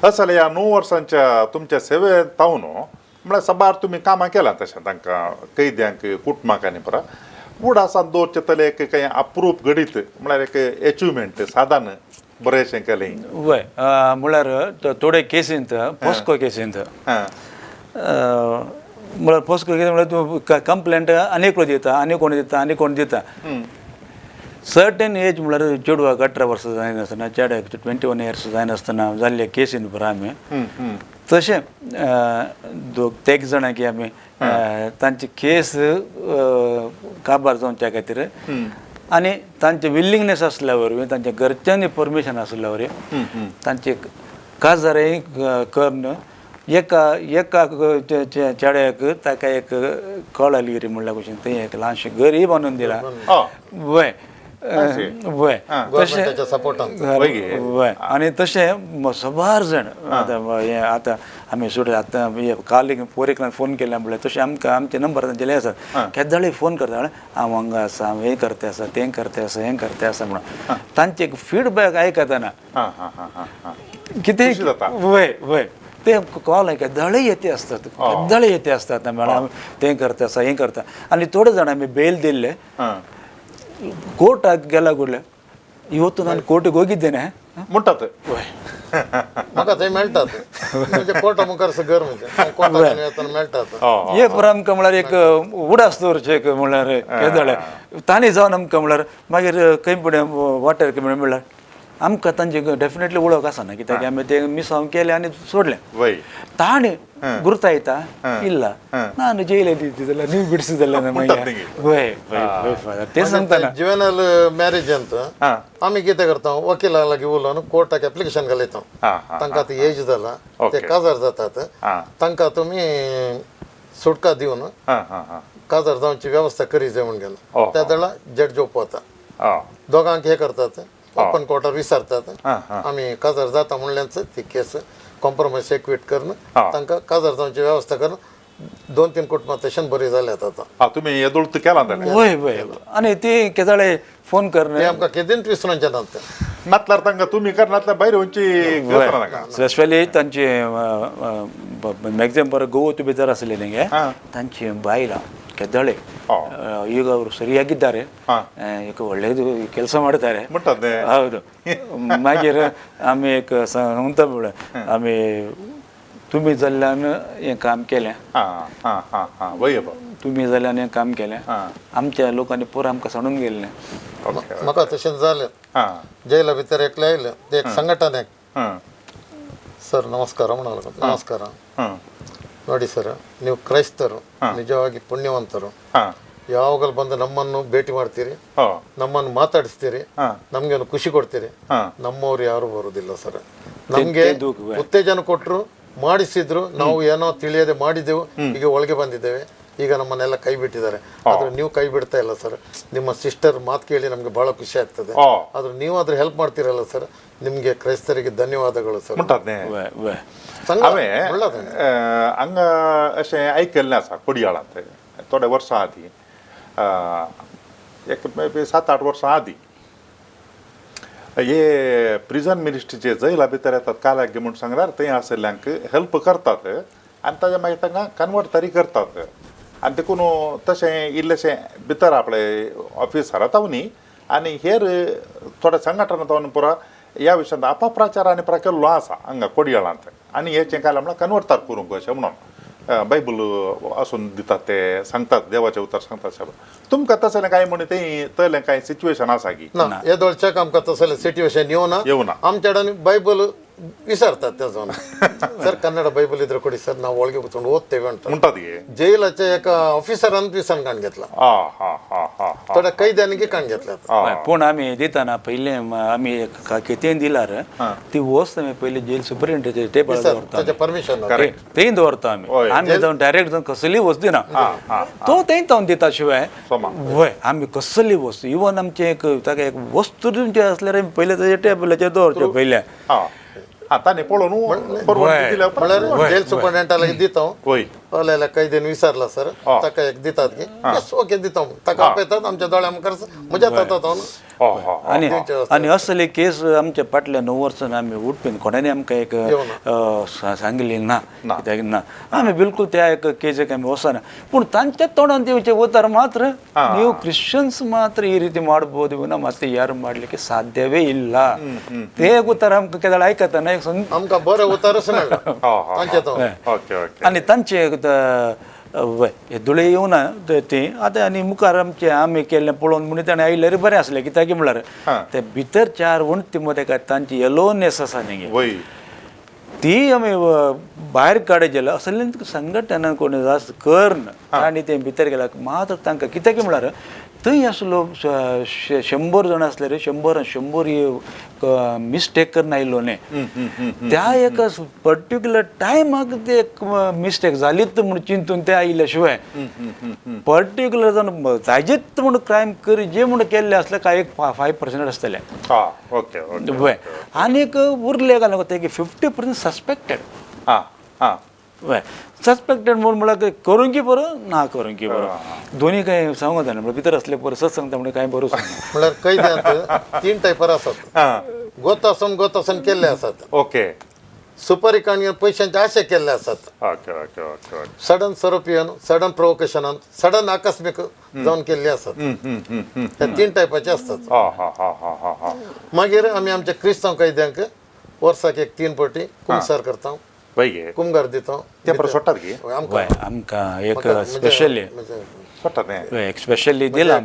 अशें ह्या 9 वर्सांच्या तुमच्या सेवेंत तावन म्हळ्यार साबार तुमी कामां केलां तशें तांकां कैद्यांक कुटुंबाक आनी परा उडासान दवरचें तले एक कांय अप्रूप घडीत म्हळ्यार एक एचिवमेंट सादारण बरेंशें केलें. वय म्हळ्यार थोडे केसींत पोस्को केसींत म्हळ्यार पोस्को केसी म्हळ्यार तूं कंप्लेंट आनी एकलो दिता आनी कोण दिता आनी कोण दिता. सर्टन एज म्हळ्यार चेडवाक 18 वर्सां जायनासतना, चेड्याक 21 इयर्स जायनासतना जाल्ले केसीन पुरो आमी तशें दोग तेग जाणां की आमी तांची केस काबार जावच्या खातीर आनी तांचे विलिंगनेस आसल्या वरवीं तांच्या घरच्यांनी परमिशन आसल्या वरवीं तांचे काजारय करून एका एका चेड्याक ताका एक कळालगिरी म्हणल्या भशेन थंय एक ल्हानशें घरय बांदून दिलां. वय वय तशें वय आनी तशें सबार जाण आतां हें आतां आमी सोड आतां काल पोर एकल्यान फोन केल्या म्हणल्यार तशें आमकां आमचे नंबर तांचे आसात, केदाळी फोन करता हांव हांगा आसा, हांव हें करता आसा, तें करता आसा, हें करता आसा म्हणून तांचे एक फिडबॅक आयकतना कितें वय वय ते कॉल केदाळे येते आसतात, केदाळे येते आसतात मॅडम तें करता आसा हें करता. आनी थोडे जाण आमी बेल दिल्ले कोर्टाक गेला कुडले ಇವತ್ತು ನಾನು ಕೋರ್ಟಿಗೆ ಹೋಗಿದ್ದೇನೆ म्हणटात म्हाका थंय मेळटात म्हणजे कोर्टा मुखार घर म्हणजे कोर्टाक मेळटात. एक बरो आमकां म्हळ्यार एक उडास दवरचें एक म्हळ्यार केदळे तांणी जावन आमकां म्हळ्यार मागीर खंय फुडें वाटेर खंय म्हळ्यार आमकां तांचे डेफिनेटली वळख आसना कित्याक आमी ते मिसांव केलें आनी सोडलें. ತಾಣಿ ಗುರುತಾಯ್ತಾ ಇಲ್ಲ ನಾನು ಜೈಲಲ್ಲಿ ಇದ್ದಿದ್ದಲ್ಲ ನೀವು ಬಿಡಿಸಿದಲ್ಲ ನಮಗೆ ते सांगता. जुवेनल मॅरेज अंत आमी कितें करता वकिला लागीं उलोवन कोर्टाक एप्लिकेशन घालयता, तांकां आतां एज जाला ते काजार जातात तांकां तुमी सुटका दिवन काजार जावची वेवस्था करी जाय म्हूण गेलो. त्या वेळार जड्ज ओपता दोगांक हे करतात ओपन कोर्टार विचारतात आमी काजार जाता म्हणल्याच ती केस कॉम्प्रोमायज एक्विट करून तांकां काजार जावची वेवस्था करून 2-3 कुटुंबां तशेंच बरी जाल्यात आतां. हा, तुमी येदोळ केला जाल्यार. वय वय, आनी ती केदाळे फोन करणे ते आमकां केदींच विसरूंचे नात ते. नातल्यार तांकां तुमी करनातल्यार भायर वचची गरज ना तांकां. स्पेशली तांचे मॅक्झिमम बरो गोवत भितर आसलेले गे तांची ಬಾಯಿಲ ಕೆದ್ದಾಳೆ ಈಗ ಅವರು ಸರಿಯಾಗಿದ್ದಾರೆ, ಈಗ ಒಳ್ಳೆಯದು ಕೆಲಸ ಮಾಡ್ತಾರೆ. ಹೌದು. मागीर आमी एक सांगता पळय, आमी तुमी जाल्ल्यान हें काम केलें, तुमी जाल्ल्यान हें काम केलें, आमच्या लोकांनी पुरो आमकां सांडून गेल्लें. म्हाका तशेंच जालें, जैला भितर एकलें आयलें ते एक संघटन एक, ಸರ್ ನಮಸ್ಕಾರ म्हणलो. ನಮಸ್ಕಾರ. ನೋಡಿ ಸರ್, ನೀವು ಕ್ರೈಸ್ತರು, ನಿಜವಾಗಿ ಪುಣ್ಯವಂತರು, ಯಾವಾಗಲೂ ಬಂದು ನಮ್ಮನ್ನು ಭೇಟಿ ಮಾಡ್ತೀರಿ, ನಮ್ಮನ್ನು ಮಾತಾಡಿಸ್ತೀರಿ, ನಮಗೆ ಒಂದು ಖುಷಿ ಕೊಡ್ತೀರಿ. ನಮ್ಮವ್ರು ಯಾರು ಬರುವುದಿಲ್ಲ ಸರ್. ನಮಗೆ ಉತ್ತೇಜನ ಕೊಟ್ಟರು, ಮಾಡಿಸಿದ್ರು, ನಾವು ಏನೋ ತಿಳಿಯದೆ ಮಾಡಿದೆವು, ಈಗ ಒಳಗೆ ಬಂದಿದ್ದೇವೆ, ಈಗ ನಮ್ಮನ್ನೆಲ್ಲ ಕೈ ಬಿಟ್ಟಿದ್ದಾರೆ. ಆದ್ರೆ ನೀವು ಕೈ ಬಿಡ್ತಾ ಇಲ್ಲ ಸರ್. ನಿಮ್ಮ ಸಿಸ್ಟರ್ ಮಾತು ಕೇಳಿ ನಮಗೆ ಬಹಳ ಖುಷಿ ಆಗ್ತದೆ. ಆದ್ರೆ ನೀವು ಆದ್ರೆ ಹೆಲ್ಪ್ ಮಾಡ್ತೀರಲ್ಲ ಸರ್, ನಿಮಗೆ ಕ್ರೈಸ್ತರಿಗೆ ಧನ್ಯವಾದಗಳು ಸರ್. हांवें हांगा अशें आयकल्लें आसा कोडियाळांत थोडे वर्सां आदीं, एक मे बी 7-8 वर्सां आदीं, हे प्रिजन मिनिस्ट्रीचे जैला भितर येतात काल्याक म्हूण सांगल्यार थंय आशिल्ल्यांक हेल्प करतात आनी ताज्या मागीर तांकां कन्वर्ट तरी करतात. आनी देखून तशें इल्लेशें भितर आपले ऑफिसरा तावनी आनी हेर थोड्या संघटना तावन पुरा ह्या विशयांत अपप्रचार आनी पुरा केल्लो आसा हांगा कोडियाळांत. आनी हेचें कांय म्हणल्यार कन्वर्ट करूंक अशें म्हणून बायबल आसून दितात, ते सांगतात, देवाचें उतर सांगतात. साहेब तुमकां तसलें कांय म्हण तें तसलें कांय सिच्युएशन आसा की ना? येदोळच्याक आमकां तसलें सिट्युएशन येवना. येवना. आमच्या कडेन बायबल ವಿಸಾರ್ತಾರೆ ಸರ್, ಕನ್ನಡ ಬೈಬಲ್ ಇದ್ರೆ ಕೊಡಿ ಸರ್, ನಾವು ಒಳಗೆ ಕೂತ್ಕೊಂಡು ಓದ್ತೇವೆ ಅಂತ म्हणटात. ಜೈಲಾचे एका ऑफिसरान विसान काण घेतला, थोड्या कैद्यांनी काण घेतल्या. पूण आमी दितना पयलें आमी कितें दिल्यार ती वस्त आमी पयलीं जेल सुपरिटेंडेंट टेबल दवरता, परमिशन थंय दवरता आमी. आमी जावन डायरेक्ट जावन कसली वस्त दिना, तो थंय जावन दिता शिवाय. वय, आमी कसली वस्तू इवन आमचें एक ताका एक वस्तू दिवची आसल्यार आमी पयलें ताच्या टेबलाचेर दवरचें पयलें. तांणी पळोवन म्हणल्यार जेल सुपरिटेंडेंटा लागीं दिता, पळयल्या कैदीन विसरला सर, ताका एक दितात की ओके दिता, ताका आपयतात आमच्या दोळ्या मुखार मजा जाता. आनी आनी असले केस आमच्या फाटल्या 9 वर्सां आमी उठपी कोणानी आमकां एक सांगली ना, कित्याक ना आमी बिलकूल त्या एक केजीक आमी वचना. पूण तांच्या तोंडान दिवचे उतर मात्र ನೀವು ಕ್ರಿಶ್ಚಿಯನ್ಸ್ ಮಾತ್ರ ಈ ರೀತಿ ಮಾಡ್ಬೋದು ವಿನ ಮತ್ತೆ ಯಾರು ಮಾಡಲಿಕ್ಕೆ ಸಾಧ್ಯವೇ ಇಲ್ಲ. ते उतर आमकां केदळ आयकतना एक आमकां बरें उतरच मेळ्ळें. आनी तांचे हेदुळे येवना ती आतां आनी मुखार आमचें आमी केल्लें पळोवन म्हणून ताणें आयल्यार बरें आसलें. कित्याक म्हणल्यार ते भितर 4 वण्टी मदें काय तांची येलोनेस आसा न्ही, ती आमी भायर काडत जाल्यार असलें संघटना कोण जास्त करन आनी ते भितर गेल्यार मात्र तांकां कित्याक म्हणल्यार थंय आसलो 100 जाण आसले रे, 100 100 मिस्टेक करून आयलो न्ही, त्या एका पर्टिक्युलर टायमाक ते एक मिस्टेक जालीच म्हूण चिंतून ते आयिल्ल्या शिवाय पर्टिक्युलर जावन जायजेच म्हूण क्रायम करी जे म्हूण केल्ले आसले काय एक 5% आसतले. वय, आनीक उरले काय ते 50% सस्पेक्टेड. वय, सस्पेक्टेड म्हूण म्हणल्यार करूंक बरो ना करूंक बरो दोन्ही काय सांगू जायना. म्हणल्यार भितर आसले बरो सत सांगता म्हणल्यार कांय बरो सांगना. म्हणल्यार कैद्यांत 3 टायपार आसात, गोतासून गोतासून केल्ले आसात, ओके, सुपारी काण पयशांचे आशे केल्ले आसात, सडन सोरोप येवन, सडन प्रोवोकेशनान, सडन आकस्मीक जावन केल्ले आसात. हे 3 टायपाचे आसतात. मागीर आमी आमच्या क्रिस्तांव कैद्यांक वर्साक एक 3 फावटी कुमसार करता, कुमगार दिता. आमकां एक स्पेशली एक स्पेशली दिला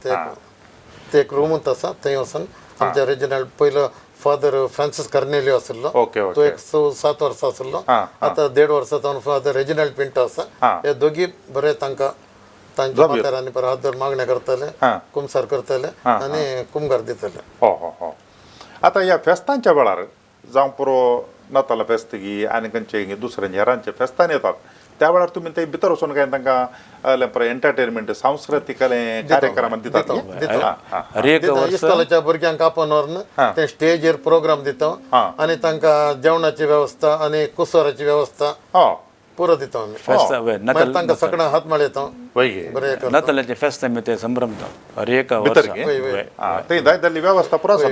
ते एक रूमूत आसा, थंय वचून आमच्या रेजिनल्ड पयलो फादर फ्रांसीस कर्नेलियो आशिल्लो, तो एक 6-7 वर्सां आशिल्लो, आतां 1.5 वर्सां जावन फादर रेजिनल्ड पिंटो आसा. हे दोगी बरे तांकां तांच्या माथ्यार बरें हात धरून मागणें करतले, कुमसार करतले आनी कुमगार दितले. आतां ह्या फेस्तांच्या वेळार जावं पुरो नातालां फेस्त गी आनी खंयचे दुसऱ्या हेरांचे फेस्तान येतात, त्या वेळार तुमी ते भितर वचून काय तांकां एंटरटेनमेंट सांस्कृतीक कार्यक्रम दितात. इस्कॉलाच्या भुरग्यांक आपोवन व्हरून ते स्टेजीर प्रोग्राम दिता आनी तांकां जेवणाची वेवस्था आनी कुसोराची वेवस्था पुरो दिता आमी. मागीर तांकां सगळ्यांक हात मेळयता. बरें, नातालाचे फेस्त आमी ते संभ्रमता हर एका वर्सा. ते जाय वेवस्था पुरो आसा.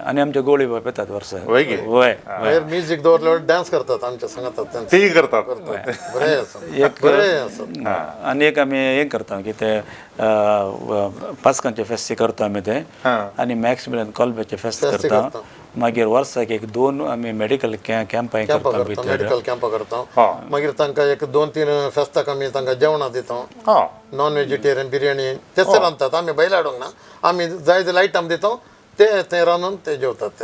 आनी आमचे गोळी येतात वर्सा. मागीर म्युजीक दवरल्यार डान्स करतात आमच्या सांगतात, तेय करतात. बरें आसा, बरें आसा. आनी एक आमी हें करता की ते पास्कांचे फेस्त करता आमी ते, आनी मॅक्सिमम कॉलब्याचे फेस्त करता. मागीर वर्साक एक 2 आमी मेडिकल कॅम्पां करता, मेडिकल कॅम्पां करता. मागीर तांकां एक 2-3 फेस्ताक आमी तांकां जेवणां दिता, नॉन व्हेजिटेरियन बिर्याणी तेच रांदतात. आमी बैल हाडूंक ना, आमी जाय जाल्यार आयटम दिता, ते थंय रांदून ते जेवतात.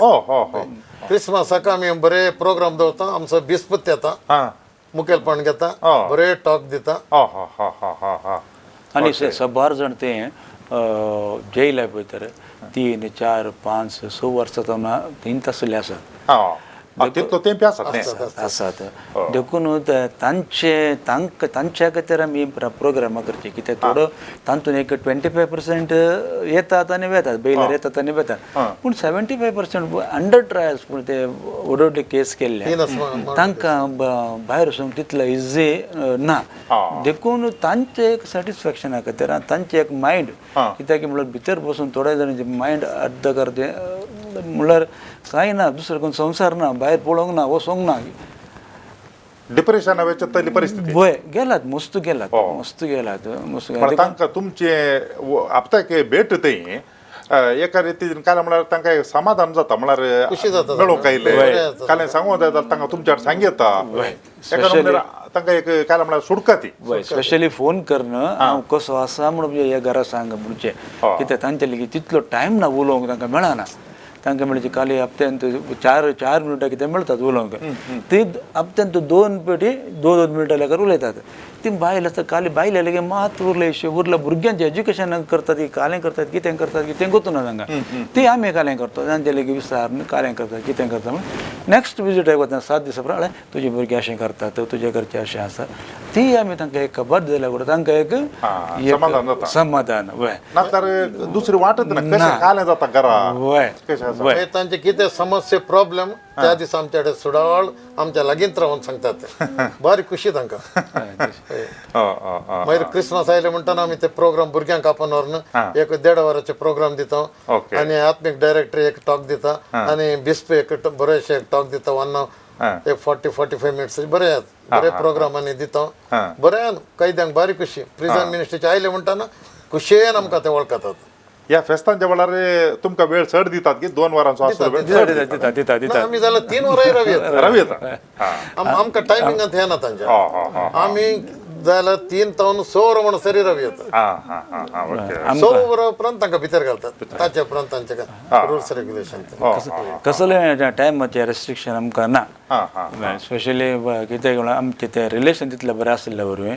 क्रिसमसाक आमी बरे प्रोग्राम दवरता, आमचो बिस्पूत येता, मुखेलपण घेता, बरे टॉक दिता. आनी सबार जाण ते जेयला पळय तर 3, 4, 5, 6 वर्सां तीन तसले आसात आसात. देखून तांचे तांकां तांच्या खातीर आमी प्रोग्रामां करची कित्याक थोडो तातूंत एक 25% येतात आनी वेतात, बेलार येतात आनी वेतात, पूण 75% अंडर ट्रायल्स पूण ते व्हड व्हडले केस केल्ले तांकां भायर वचूंक तितलो इजी ना. देखून तांचें एक सॅटिस्फॅक्शना खातीर आनी तांचें एक मायंड कित्याक म्हणल्यार भितर बसून थोड्या जाणांचें मायंड अर्द अर्दें म्हणल्यार कांय ना, दुसरो कोण संवसार ना, भायर पळोवंक ना, वचोंक ना, डिप्रेशना वेचे तली परिस्थिती वय गेलात, मस्त गेलात, मस्त गेलात, मस्त गेलात. तांकां तुमचे आपताक भेट थंय एका रितीन काय म्हळ्यार तांकां एक समाधान जाता, म्हळ्यार खुशी जाता, मेळोवंक आयले काल सांगूंक जाय जाल्यार तांकां तुमच्या सांग येता, तांकां एक काय म्हळ्यार सुटका ती. स्पेशली फोन करून हांव कसो आसा म्हणून ह्या घरा सांग म्हणचे, कित्याक तांचे लेगीत तितलो टायम ना उलोवंक तांकां मेळना. तांकां म्हणजे काली हप्त्यांत 4-4 मिनटां कितें मेळटात उलोवंक, ती हप्त्यांत 2 पेटी 2-2 मिनटां लेगीत उलयतात. ती बायल आसता काली बायले लेगीत मात उरले उरल्या भुरग्यांचें एज्युकेशन करतात, ती कालें करतात, कितें करतात कितें गोतूना तांकां, ती आमी कालें करतात, तांचे लेगीत विचारून कालें करतात कितें करता म्हणून. नेक्स्ट विजीट वतना 7 दिसां उपरांत तुजी भुरगीं अशें करतात, तुजे घरचें अशें आसा, ती आमी तांकां एक खबर दिल्यार उरता, तांकां एक समाधान. वय नातर दुसरी वाटत ना, जाता घरा वय तांचे कितें समस्या प्रॉब्लेम त्या दिसा आमच्या कडेन सुडावळ आमच्या लागींच रावन सांगतात, बारी खुशी तांकां. मागीर क्रिसमस आयले म्हणटना आमी ते प्रोग्राम भुरग्यांक आपोवन व्हरून एक 1.5 वराचे प्रोग्राम दिता, आनी आत्मीक डायरेक्टर एक टॉक दिता, आनी बिस्प एक बरेशे एक टॉक दिता, 1 एक 40-45 मिनट्स बरे बरे प्रोग्राम आनी दिता. बरें कैद्यांक बारी खुशी. प्रिजन मिनिस्ट्रीचे आयले म्हणटना खुशयेन आमकां ते वळखतात. ह्या फेस्तांच्या वेळार तुमकां वेळ चड दितात की 2 वरांचो आसलो वेळ दितात? आमी जाल्यार 3 वरांय राव येता, आमकां टायमिंगांत येना तांच्या, आमी जाल्यार 3 तावन 6 वरां म्हणून सरी राव येता, 6 वरां उपरांत तांकां भितर घालतात, ताच्या उपरांत तांचे रुल्स रेग्युलेशन. कसलें टायमाचें रेस्ट्रिक्शन आमकां ना, स्पेशली कित्याक म्हळ्यार आमचें तें रिलेशन तितलें बरें आशिल्ल्या वरवीं.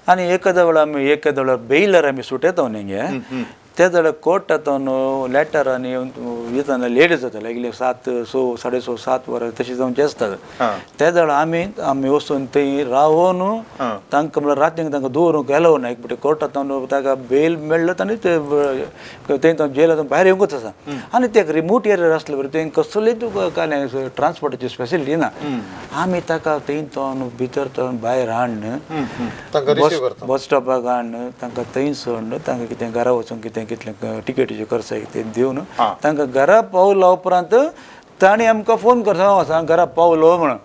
आनी एखाद्या वेळार आमी एखाद्या वेळार बेयलर आमी सुटयता न्ही, ते जाल्यार कोर्टांत लेटर आनी येतना लेट जाता, लायक 7, 6, 6:30, 7 वरां तशें जावचें आसता. ते जाल्यार आमी आमी वचून थंय रावन तांकां म्हळ्यार रातीक तांकां दवरूंक एलाव ना, एक फावटी कोर्टांत ताका बेल मेळ्ळो आनी ते थंय जेलांत भायर येवंकूच आसा. आनी ते रिमोट एरिया आसले बरें थंय कसलीच तुका कांय ट्रान्सपोर्टाची फेसिलिटी ना, आमी ताका थंय तो भितर तो भायर हाडून बस स्टॉपाक हाडून तांकां थंय सोडून तांकां कितें घरा वचूंक कितें कितलें टिकेटीच्यो खर्च कितें दिवन तांकां घरा पावला उपरांत तांणी आमकां फोन करता घरा पावलो म्हणून,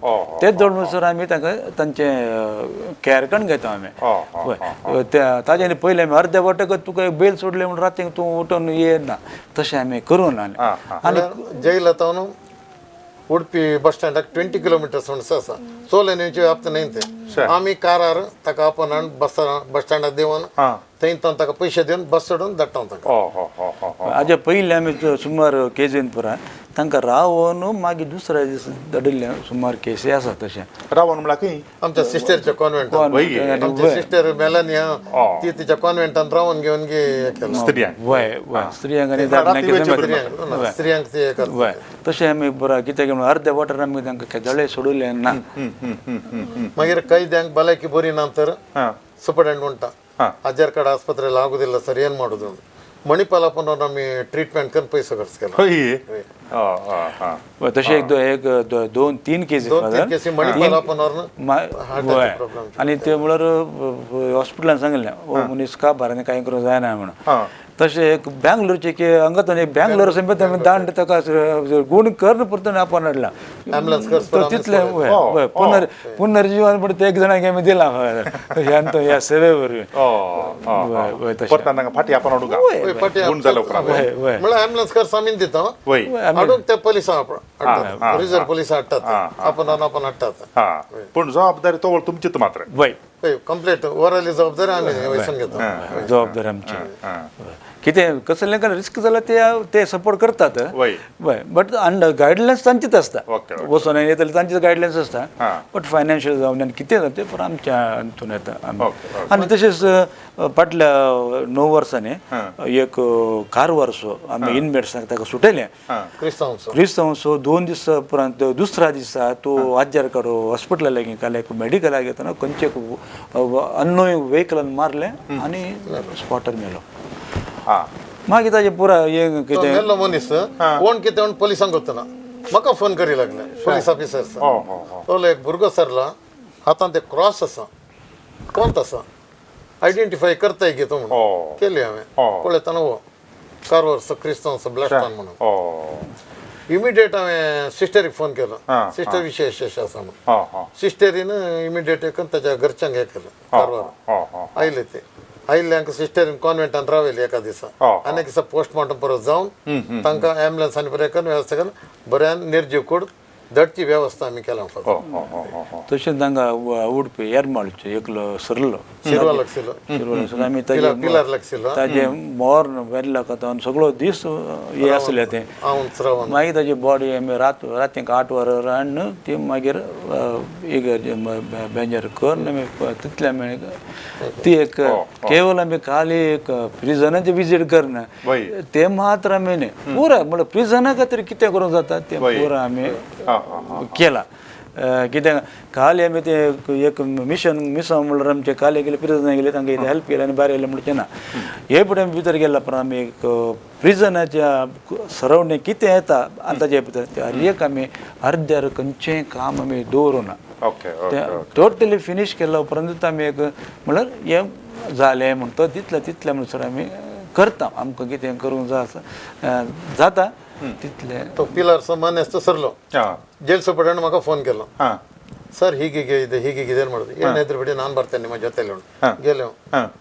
तेच जोड म्हणसर आमी तांकां तांचें कॅर करून घेता आमी. ताजे आनी पयलें आमी अर्द्या वाटेकच तुका एक बेल सोडलें म्हणून रातीक तूं उठून येना, तशें आमी करूं ना. आनी जैलांत उडपी बस स्टँडाक 20 किलोमिटर्स म्हणून आसा, चोलन येवची व्याप्त न्हय तें, आमी कारार ताका आपोवन हाडून बस स्टँडाक देंवन थंय ताका पयशे दिवन बस चडोवन धाडटा ताका. हाजे पयलीं आमी सुमार केजीन पुराय तांकां रावन मागीर दुसऱ्या दीस धाडिल्ले सुमार केसी आसा तशें. रावन म्हणल्यार खंय? आमच्या सिस्टरच्या कॉन्वेंटान, आमच्या सिस्टर मेलानिया ती तिच्या कॉन्वेंटान रावन घेवन केलें. वय वय स्त्रियांक आनी स्त्रियांक ते वय तशें आमी बरें कित्याक म्हणल्यार अर्द्या वाटेर आमी तांकां केदळे सोडलें ना. मागीर कैद्यांक भलायकी बरी ना तर सुपरिटेंडेंट म्हणटा ಅಜ್ಜರ್ಕಾಡ್ ಆಸ್ಪತ್ರೆಯಲ್ಲಿ ಆಗುದಿಲ್ಲ ಸರ್, ಏನು ಮಾಡೋದು? मणिपाला पण आमी ट्रिटमेंट करून पैसो खर्च केला. हय. हय. हा. तशें एक दोन तीन केसी. दोन तीन केसी मणिपाला पण प्रॉब्लेम. आनी ते म्हळ्यार हॉस्पिटलान सांगिल्लें हो मनीस का बारांनी कांय करूंक जायना म्हणून. तशें एक बँगलोरचे की हांगा एक बँगलोर समेत आमी दांड ताका गूण करून परतून आपण हाडला. तितलें हय पुनर्जीवन पण ते एक जाणांक आमी दिलां ह्यान तो ह्या सेवे वरवीं. परत फाटी आपण हाडूंक गूण जाल्या उपरांत. म्हळ्यार ॲम्ब्युलन्स खर्च आमी दिता हाडूंक ते पोलिसां हाडटात, रिजर्व पोलिसां हाडटात, आपण आपण हाडटात. पूण जबाबदारी तो तुमचीच मात्र. वय कंप्लीट ओरली जबाबदारी आमी वयसून घेता. जबाबदारी आमची. कितें कसलें काय रिस्क जाल्यार ते ते सपोर्ट करतात. वय बट अंडर गायडलायन्स तांचीच आसता, वचोन येतले तांचीच गायडलायन्स आसता. बट फायनान्शियल जावन आनी कितें जाता तें पुरो आमच्या हातून येता. आनी तशेंच फाटल्या 9 वर्सांनी एक कारवारचो आमी इनमेट्सांक ताका सुटयलें क्रिस्तांवचो. 2 दिसा उपरांत दुसऱ्या दिसा तो आज्यार काडो हॉस्पिटला लागीं काल एक मेडिकलाक येतना खंयचे अननोन वेहिकलान मारलें आनी स्पॉटार मेलो. मागीर ताजें पुरा हें कितें मेल्लो मनीस कोण कितें म्हण पोलिसांक वतना म्हाका फोन करी लागले पोलीस ऑफिसर्स. तो एक भुरगो सरला हातान ते क्रॉस आसा कोण आसा आयडेंटिफाय करताय गे तो म्हणून केली हांवें. पळयतना हो कारवारचो क्रिस्तांवचो ब्लास्टान म्हणून इमिडिएट हांवें सिस्टरीक फोन केलो. सिस्टर विशेष आसा म्हणून सिस्टरीन इमिडिएट ताच्या घरच्यांक हें केलें. कारवार आयले ते आयिल्ल्यांक सिस्टरीन कॉन्वेंटान रावयली एका दिसा आनी एक दिसा पोस्टमॉर्टम परत जावन तांकां ॲम्ब्युलन्स आनी बरें करून वेवस्था करून बऱ्यान निर्जीव कूड धडची वेवस्था आमी केला. तशेंच तांकां उडपी येरमाळचे एकलो सरलो शिरवा लागशिल्लो आमी पिलार लागशिल्लो ताजें मोर्न वेल्ला कथान सगळो दीस हे आसले ते. मागीर ताजी बॉडी आमी रातीक 8 वरां हाडून ती मागीर एक बेंजर करून आमी तितले आमी ती एक केवल आमी खाली एक प्रिजनाचें विजीट करना ते मात्र आमी न्ही पुरा म्हळ्यार प्रिजना खातीर कितें करूंक जाता तें पुरा आमी केला. कित्याक खाली आमी ते एक मिशन मिसांव म्हणल्यार आमचे खाली गेले प्रिजना गेले तांकां कितें हेल्प केलें आनी भायर येयलें म्हणचें ना. हे फुडें आमी भितर गेल्या उपरांत आमी एक प्रिजनाच्या सरावंडींग कितें येता आनी ताजे भितर ते हर एक आमी अर्द्यार खंयचेंय काम आमी दवरूना. तें टोटली फिनीश केल्या उपरांतूच आमी एक म्हणल्यार हें जालें म्हणटा तितलें तितलें म्हणसर आमी करता आमकां कितें करूंक जाय आसा जाता तितलें. तो पिलर मानेस्त सरलो ಜೈಲ್ ಸೂಪರ್ಡೆಂಟ್ म्हाका फोन केलो. ಸರ್ ಹೀಗೀಗೆ ಇದೆ ಹೀಗೀಗಿದೆ ಮಾಡೋದು ಏನಾದ್ರು ಬಿಡಿ ನಾನು ಬರ್ತೇನೆ ನಿಮ್ಮ ಜೊತೆಲಿ गेलो.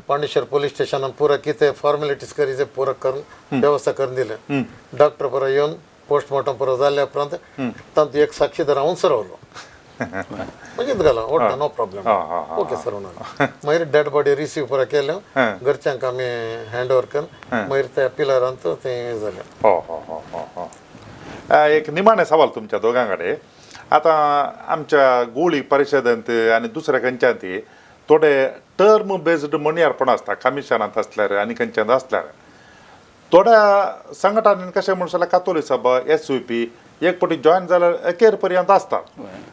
पांडेश्वर पोलीस स्टेशनान पुरा कितें फॉर्मेलिटीज करी पुरा करून व्यवस्था करून दिले. डॉक्टर पुरा येवन पोस्टमॉर्टम पुरा जाल्या उपरांत तांतूत एक साक्षीदार हांव सरवलो मागीर घाला ओडटा नो प्रॉब्लेम ओके सर म्हणून. मागीर डेड बॉडी रिसीव पुरा केल्यो घरच्यांक आमी हँड ओवर करून मागीर त्या पिलरांत तें जालें. एक निमाणें सवाल तुमच्या दोगां कडेन. आतां आमच्या गोळी परिशदेंत आनी दुसऱ्या खंयच्यांत थोडे टर्म बेज्ड मणयारपण आसता कमिशनांत आसल्यार आनी खंयच्यांत आसल्यार थोड्या संघटनांनी कशें म्हणून जाल्यार कातोली सभा SUP एक फावटी जॉयन जाल्यार अखेर पर्यंत आसता.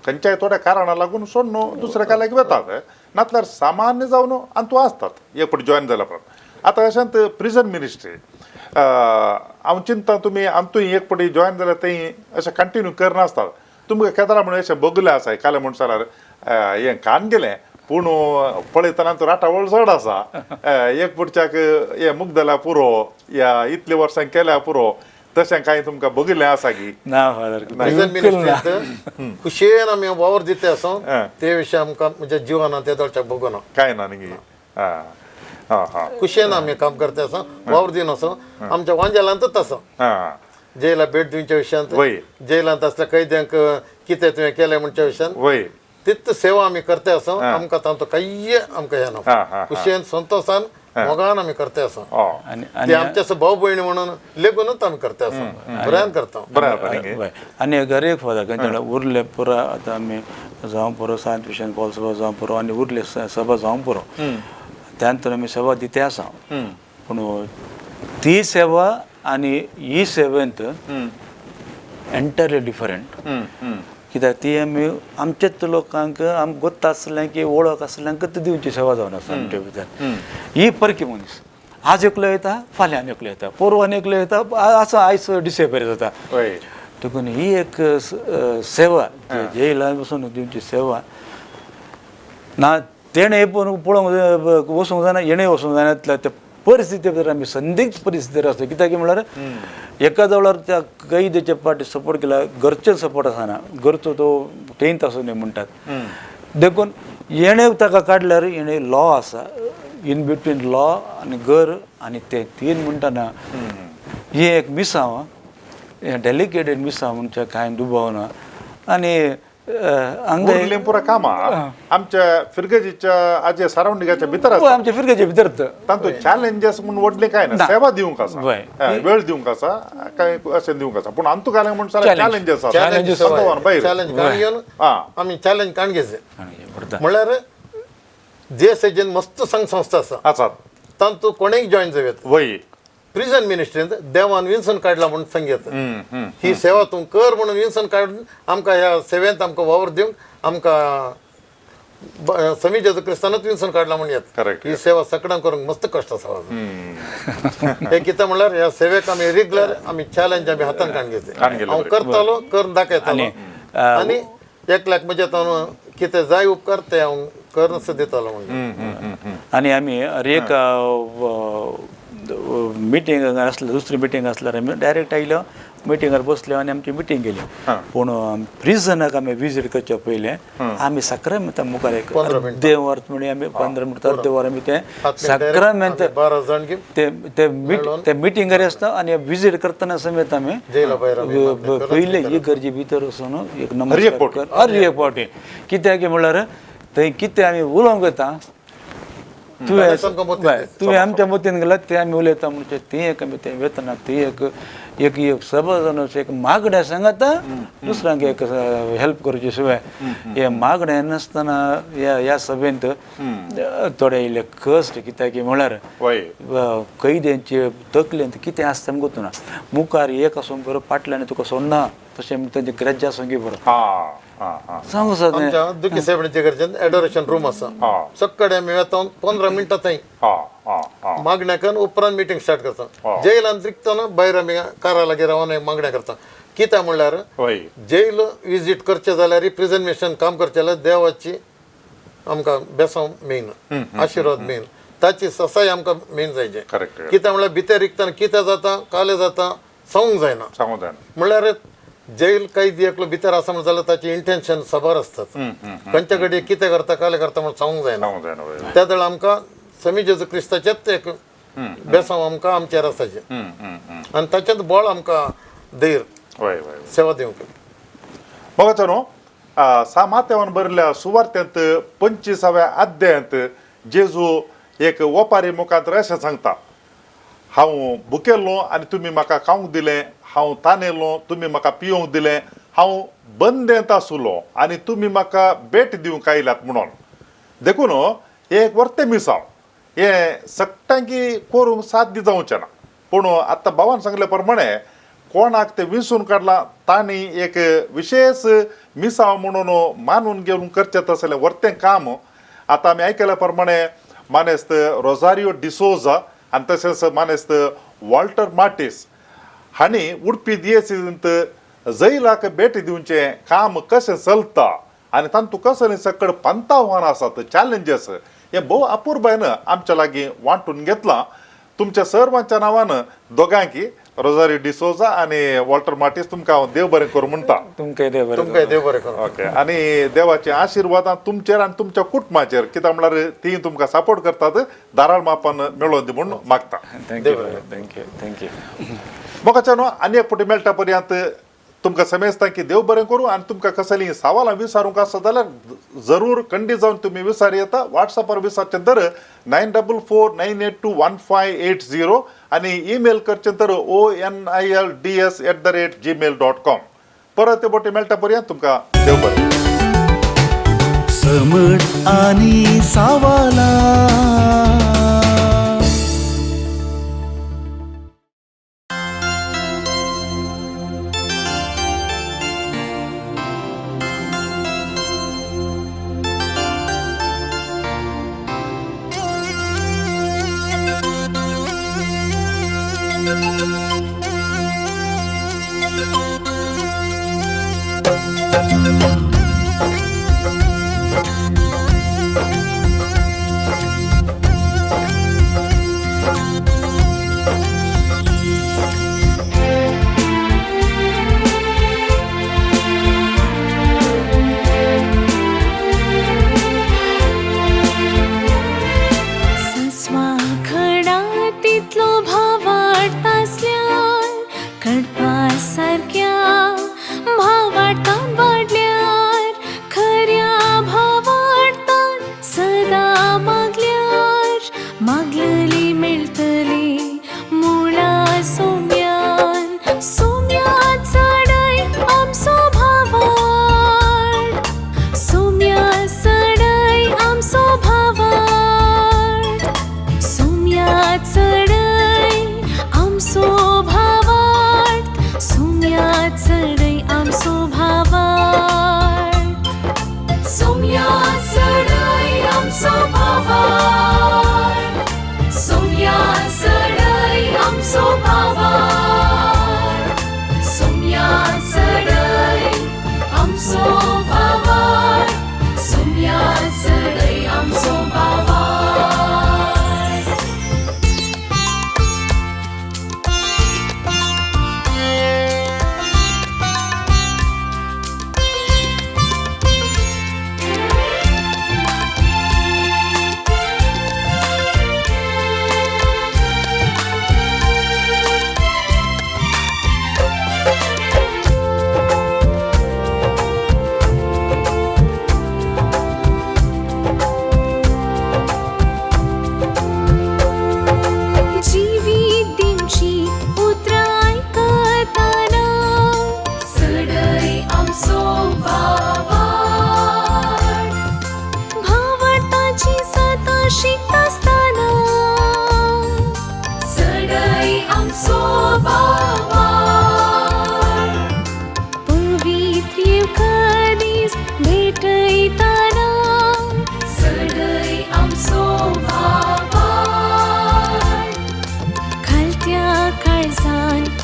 खंयच्याय थोड्या कारणां लागून सोडून दुसऱ्या काल्याक वतात नातल्यार सामान्य जावन आनी तूं आसतात एक फावटी जॉयन जाल्या उपरांत. आतां अशेंत प्रिजन मिनिस्ट्री हांव चिंता तुमी आमतूय एक फावटी जॉयन जाल्यार थंय अशें कंटिन्यू करनासतात. तुमकां केदरा म्हणून अशें बगलें आसा कालें म्हण जाल्यार हें कान गेलें पूण पळयतना तूं राटावळ चड आसा एक पुढच्याक हें मुगदल्या पुरो या इतल्या वर्सां केल्या पुरो तशें कांय तुमकां बगलें आसा की ना फादर? प्रिजन मिनिस्ट्रींत खुशयेन आमी वावर दिते आसा ते विशय आमकां म्हणजे जिवनांत ते दोळच्याक बगोना कांय ना न्ही. खुशयेन आमी काम करते आसा वावर दिवन आसा आमच्या वांजेलांतूच आसा. जेला भेट दिवच्या विशयांत जेलांत आसल्या कैद्यांक कितें तुवें केलें म्हणच्या विशयांत तित सेवा आमी करते आसा. आमकां तांचो कांय आमकां हें ना खुशयेन संतोशान मोगान आमी करते आसा. ते आमच्या भाव भयणी म्हणून लेगूनच आमी करते आसा बऱ्यान करता. आनी घर एक फादर खंयच्या उरले पुरा आतां आमी जावं पुरो सांत विशेन पॉल सभा जावं पुरो आनी उरले सभा जावं पुरो त्यानंतर आमी सेवा दिते आसा. पूण ती सेवा आनी ही सेवेंत एंटायरली डिफरंट. कित्याक ती आमी आमचेच लोकांक आमकां गोत्ता आसलें की वळख आसल्यांकच दिवची सेवा जावन आसा आमच्या भितर. ही परकी मनीस आज एकलो येता, फाल्यां एकलो येता, पोरवान एकलो येता, आसा आयज डिसेंबर जाता. देखून ही एक सेवा जेला बसून दिवची सेवा ना तेणें पण पळोवंक वचूंक जायना, हेणें वचूंक जायना. त्या परिस्थिती भितर आमी संदिग्ध परिस्थितीर आसता. कित्याक म्हणल्यार एका वेळार त्या कैदेच्या पाटी सपोर्ट केला, घरचे सपोर्ट आसना, घरचो तो टेंथ आसूं न्ही म्हणटात. देखून हेणें ताका काडल्यार हेणें लॉ आसा, इन बिटवीन लॉ आनी घर आनी ते तीन म्हणटना हें एक मिसांव, हें डेलिकेटेड मिसांव म्हणचे कांय दुबाव ना. आनी उरलें पुरा कामां आमच्या फिरगजीच्या आजे सरावंडिंगाच्या भितर आसा. आमच्या फिरगजे भितर तातूंत चॅलेंजीस म्हूण व्हडलें कांय ना, सेवा दिवंक आसा, वेळ दिवंक आसा, कांय अशें दिवंक आसा. पूण अंतू घालें म्हूण चॅलेंजीस आसा. चॅलेंज काण घेवन आमी चॅलेंज काण घेयचे म्हणल्यार जे सेजेन मस्त संघ संस्था आसा आसात तातूंत कोणेय जॉयन जावं येता. वय प्रिजन मिनिस्ट्रींत देवान विन्सन काडला म्हणून सांगता, ही सेवा तूं कर म्हणून विन्सन काडून आमकां ह्या सेवेंत आमकां वावर दिवंक आमकां समी जेजू क्रिस्तानूच विन्सन काडला म्हणून येता. ही सेवा सगळ्यांक करूंक मस्त कश्ट आसा. हे कितें म्हणल्यार ह्या सेवेक आमी रेगुलर आमी चॅलेंज आमी हातान काडून घेतले. हांव करतालो, करून दाखयतालो आनी एकल्याक म्हज्या कितें जाय उपकार ते हांव करून सुद्दां दितालो म्हणून. आनी आमी एक मिटींग आसलें, दुसरी मिटींग आसल्यार आमी डायरेक्ट आयलो, मिटिंगार बसले आनी आमची मिटींग गेली. पूण प्रिजनाक आमी विजीट करच्या पयलें आमी साक्रामेंता मुखार एक अर्दें वर म्हणजे आमी 15 मिनटां अर्दें वर आमी तें साक्रामेंत ते मिटिंगार आसता आनी विजीट करतना समेत आमी पयलें ही गरजे भितर वचून एक नमस्कार हर एक फावटी. कित्याक म्हणल्यार थंय कितें आमी उलोवंक वता, तुवें आमच्या मतीन गेल्यार तें आमी उलयता म्हणजे तें एक आमी तें वेतना ती एक एक एक सभा जावन एक मागणें सांगता, दुसऱ्यांक एक हेल्प करची शिवाय हें मागणें नासतना ह्या ह्या सभेंत थोडे इल्ले कश्ट. कित्याक म्हणल्यार कैद्यांचे तकलेंत कितें आसता आमकां ना, मुखार एक आसूंक बरो, फाटल्यान तुका सोडना, तशें तेंचे ग्रज आसूंक बरो सांगू आमच्या दुखी सायबिणीच्या गरजेन एडोरेशन रूम आसा, सकाळी आमी वेता 15 मिनटां थंय मागण्या करून उपरांत मिटींग स्टार्ट करता. जेलान रिकतना भायर आमी कारा लागीं रावन मागण्या करता. कित्याक म्हणल्यार जेल विजीट करचें जाल्यार प्रिजन मिशन काम करचें जाल्यार देवाची आमकां बेसांव मेन, आशिर्वाद मेन, ताची ससाय आमकां मेन जायचे. कित्याक म्हणल्यार भितर रिकतना कितें जाता कालें जाता सांगूंक जायना. म्हणल्यार जेल कैदी एकलो भितर आसा म्हणून जाल्यार ताचे इंटेन्शन साबार आसतात, खंयच्या घडये कितें करता कालें करता म्हणून सांगूंक जायना. त्या वेळार आमकां समी जेजू क्रिस्ताचेच एक बेसांव आमकां आमचेर आसाचें आनी ताचेंच बळ आमकां धैर्य सेवा दिवंक. मोगाचो न्हू सामात्यावान बरयल्ल्या सुवार्त्यांत 25व्या अध्यायांत जेजू एक ओपारी मुखांत अशें सांगता, हांव भुकेल्लो आनी तुमी म्हाका खावंक दिलें, हांव तानेलो तुमी म्हाका पिवंक दिलें, हांव बंदेंत आसलो आनी तुमी म्हाका भेट दिवंक आयल्यात म्हणून. देखून हें एक वर्तें मिसांव, हें सगळ्यांकी करूंक साध्य जावचें ना. पूण आतां भावान सांगले प्रमाणे कोणाक तें विंचून काडलां तांणी एक विशेश मिसांव म्हणून मानून घेवन करचें तसलें वर्तें काम. आतां आमी आयकल्या प्रमाणे मानेस्त रोजारियो डिसोजा आनी तशेंच मानेस्त वॉल्टर मार्टीस हांणी उडपी दियेसींत जैलाक भेट दिवचें काम कशें चलता आनी तातूंत कसलें सकड पंतावान आसात, चॅलेंजीस, हें भोव अपुरबायन आमच्या लागीं वांटून घेतलां. तुमच्या सर्वांच्या नांवान दोगांकी रोजारी डिसोजा आनी वॉल्टर मार्टीस तुमकां हांव देव बरें करूं म्हणटा. तुमकां देव बरें करूं. ओके, आनी देवाचे आशिर्वादां तुमचेर आनी तुमच्या कुटुंबाचेर, कित्याक म्हणल्यार ती तुमकां सपोर्ट करतात, धाराळ मापान मेळोवन दी म्हूण मागता. Thank you thank you thank you. मोगाच्या न्हू आनी एक फावटी मेळटा पर्यंत तुमकां समेजता की देव बरें करूं. आनी तुमकां कसलीं सवालां विचारूंक आसा जाल्यार जरूर खंडीत जावन तुमी विचार येता. वॉट्सॅपार विचारचें तर 9449821580 आनी ईमेल करचें तर onilds@gmail.com. परत ते बोटी मेळटा पर्यंत तुमकां देव बरें. समट आनी सावाला.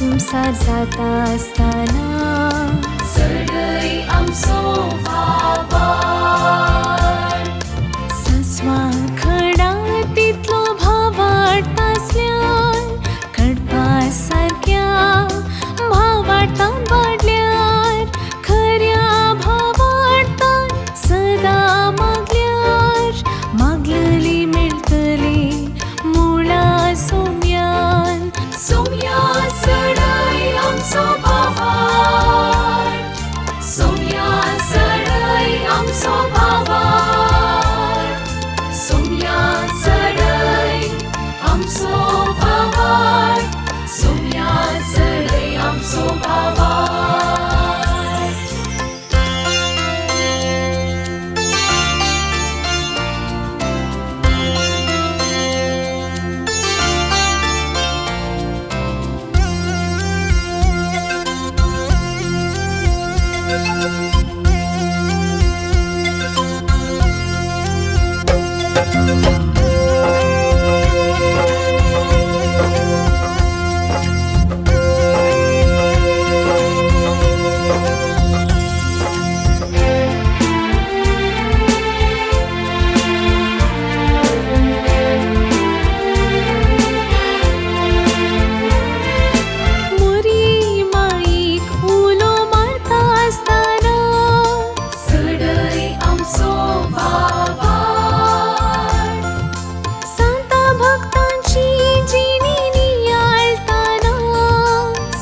कुमसार जाता आसतना चडय आमचो भावार्थ सांसवां खडा तितलो भावार्थ आसल्यार कडपा सारक्या भावार्थान वाडल्यार खऱ्या भावार्थान सदां मागल्यार मागलली मेळटली मुळा सोम्यान सोम्या चडय आमचो भावार्थ सोम्या चडय आमचो भावार्थ सोम्या चडय आमचो भावार्थ सोम्या चडय आमचो भावार्थ. मोरी माईक उलो मारता आसतना चडय आमचो भावार्थ सांता भक्तांची जिणी नियाळताना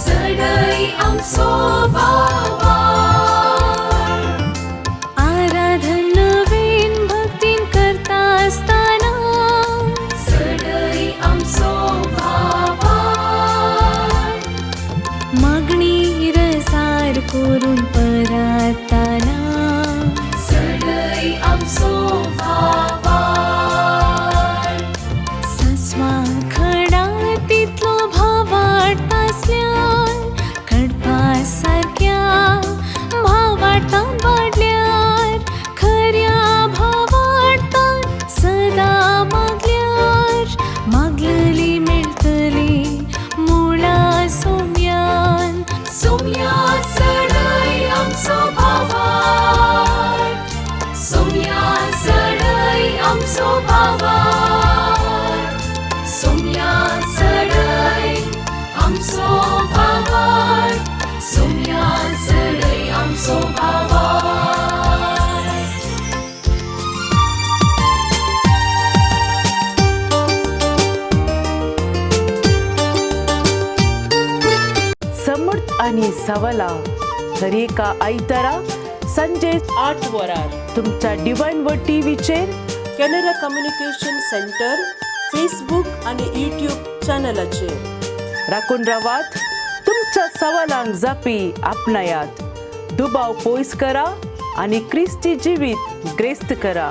चडय आमचो भावार्थ आराधन नवीन भक्तीन करता आसतना चडय आमचो भावार्थ मागणी रजार करून परताना चडय आमचो भावार्थ सांसवां खडा तितलो भावार्थ आसल्यार कडपा सारक्या भावार्थान वाडल्यार खऱ्या भावार्थान सदां मागल्यार मागलली मेळटली मुळा आनी सवालां दरेका आयतारा संजे 8 वरार तुमच्या डिवायन वर्ड टीव्हीचेर कॅनरा कम्युनिकेशन सेंटर फेसबूक आनी यूट्यूब चॅनलाचेर. राखून रावात, तुमच्या सवालांक जापी आपणायात, दुबाव पयस करा आनी क्रिस्ती जिवीत ग्रेस्त करा.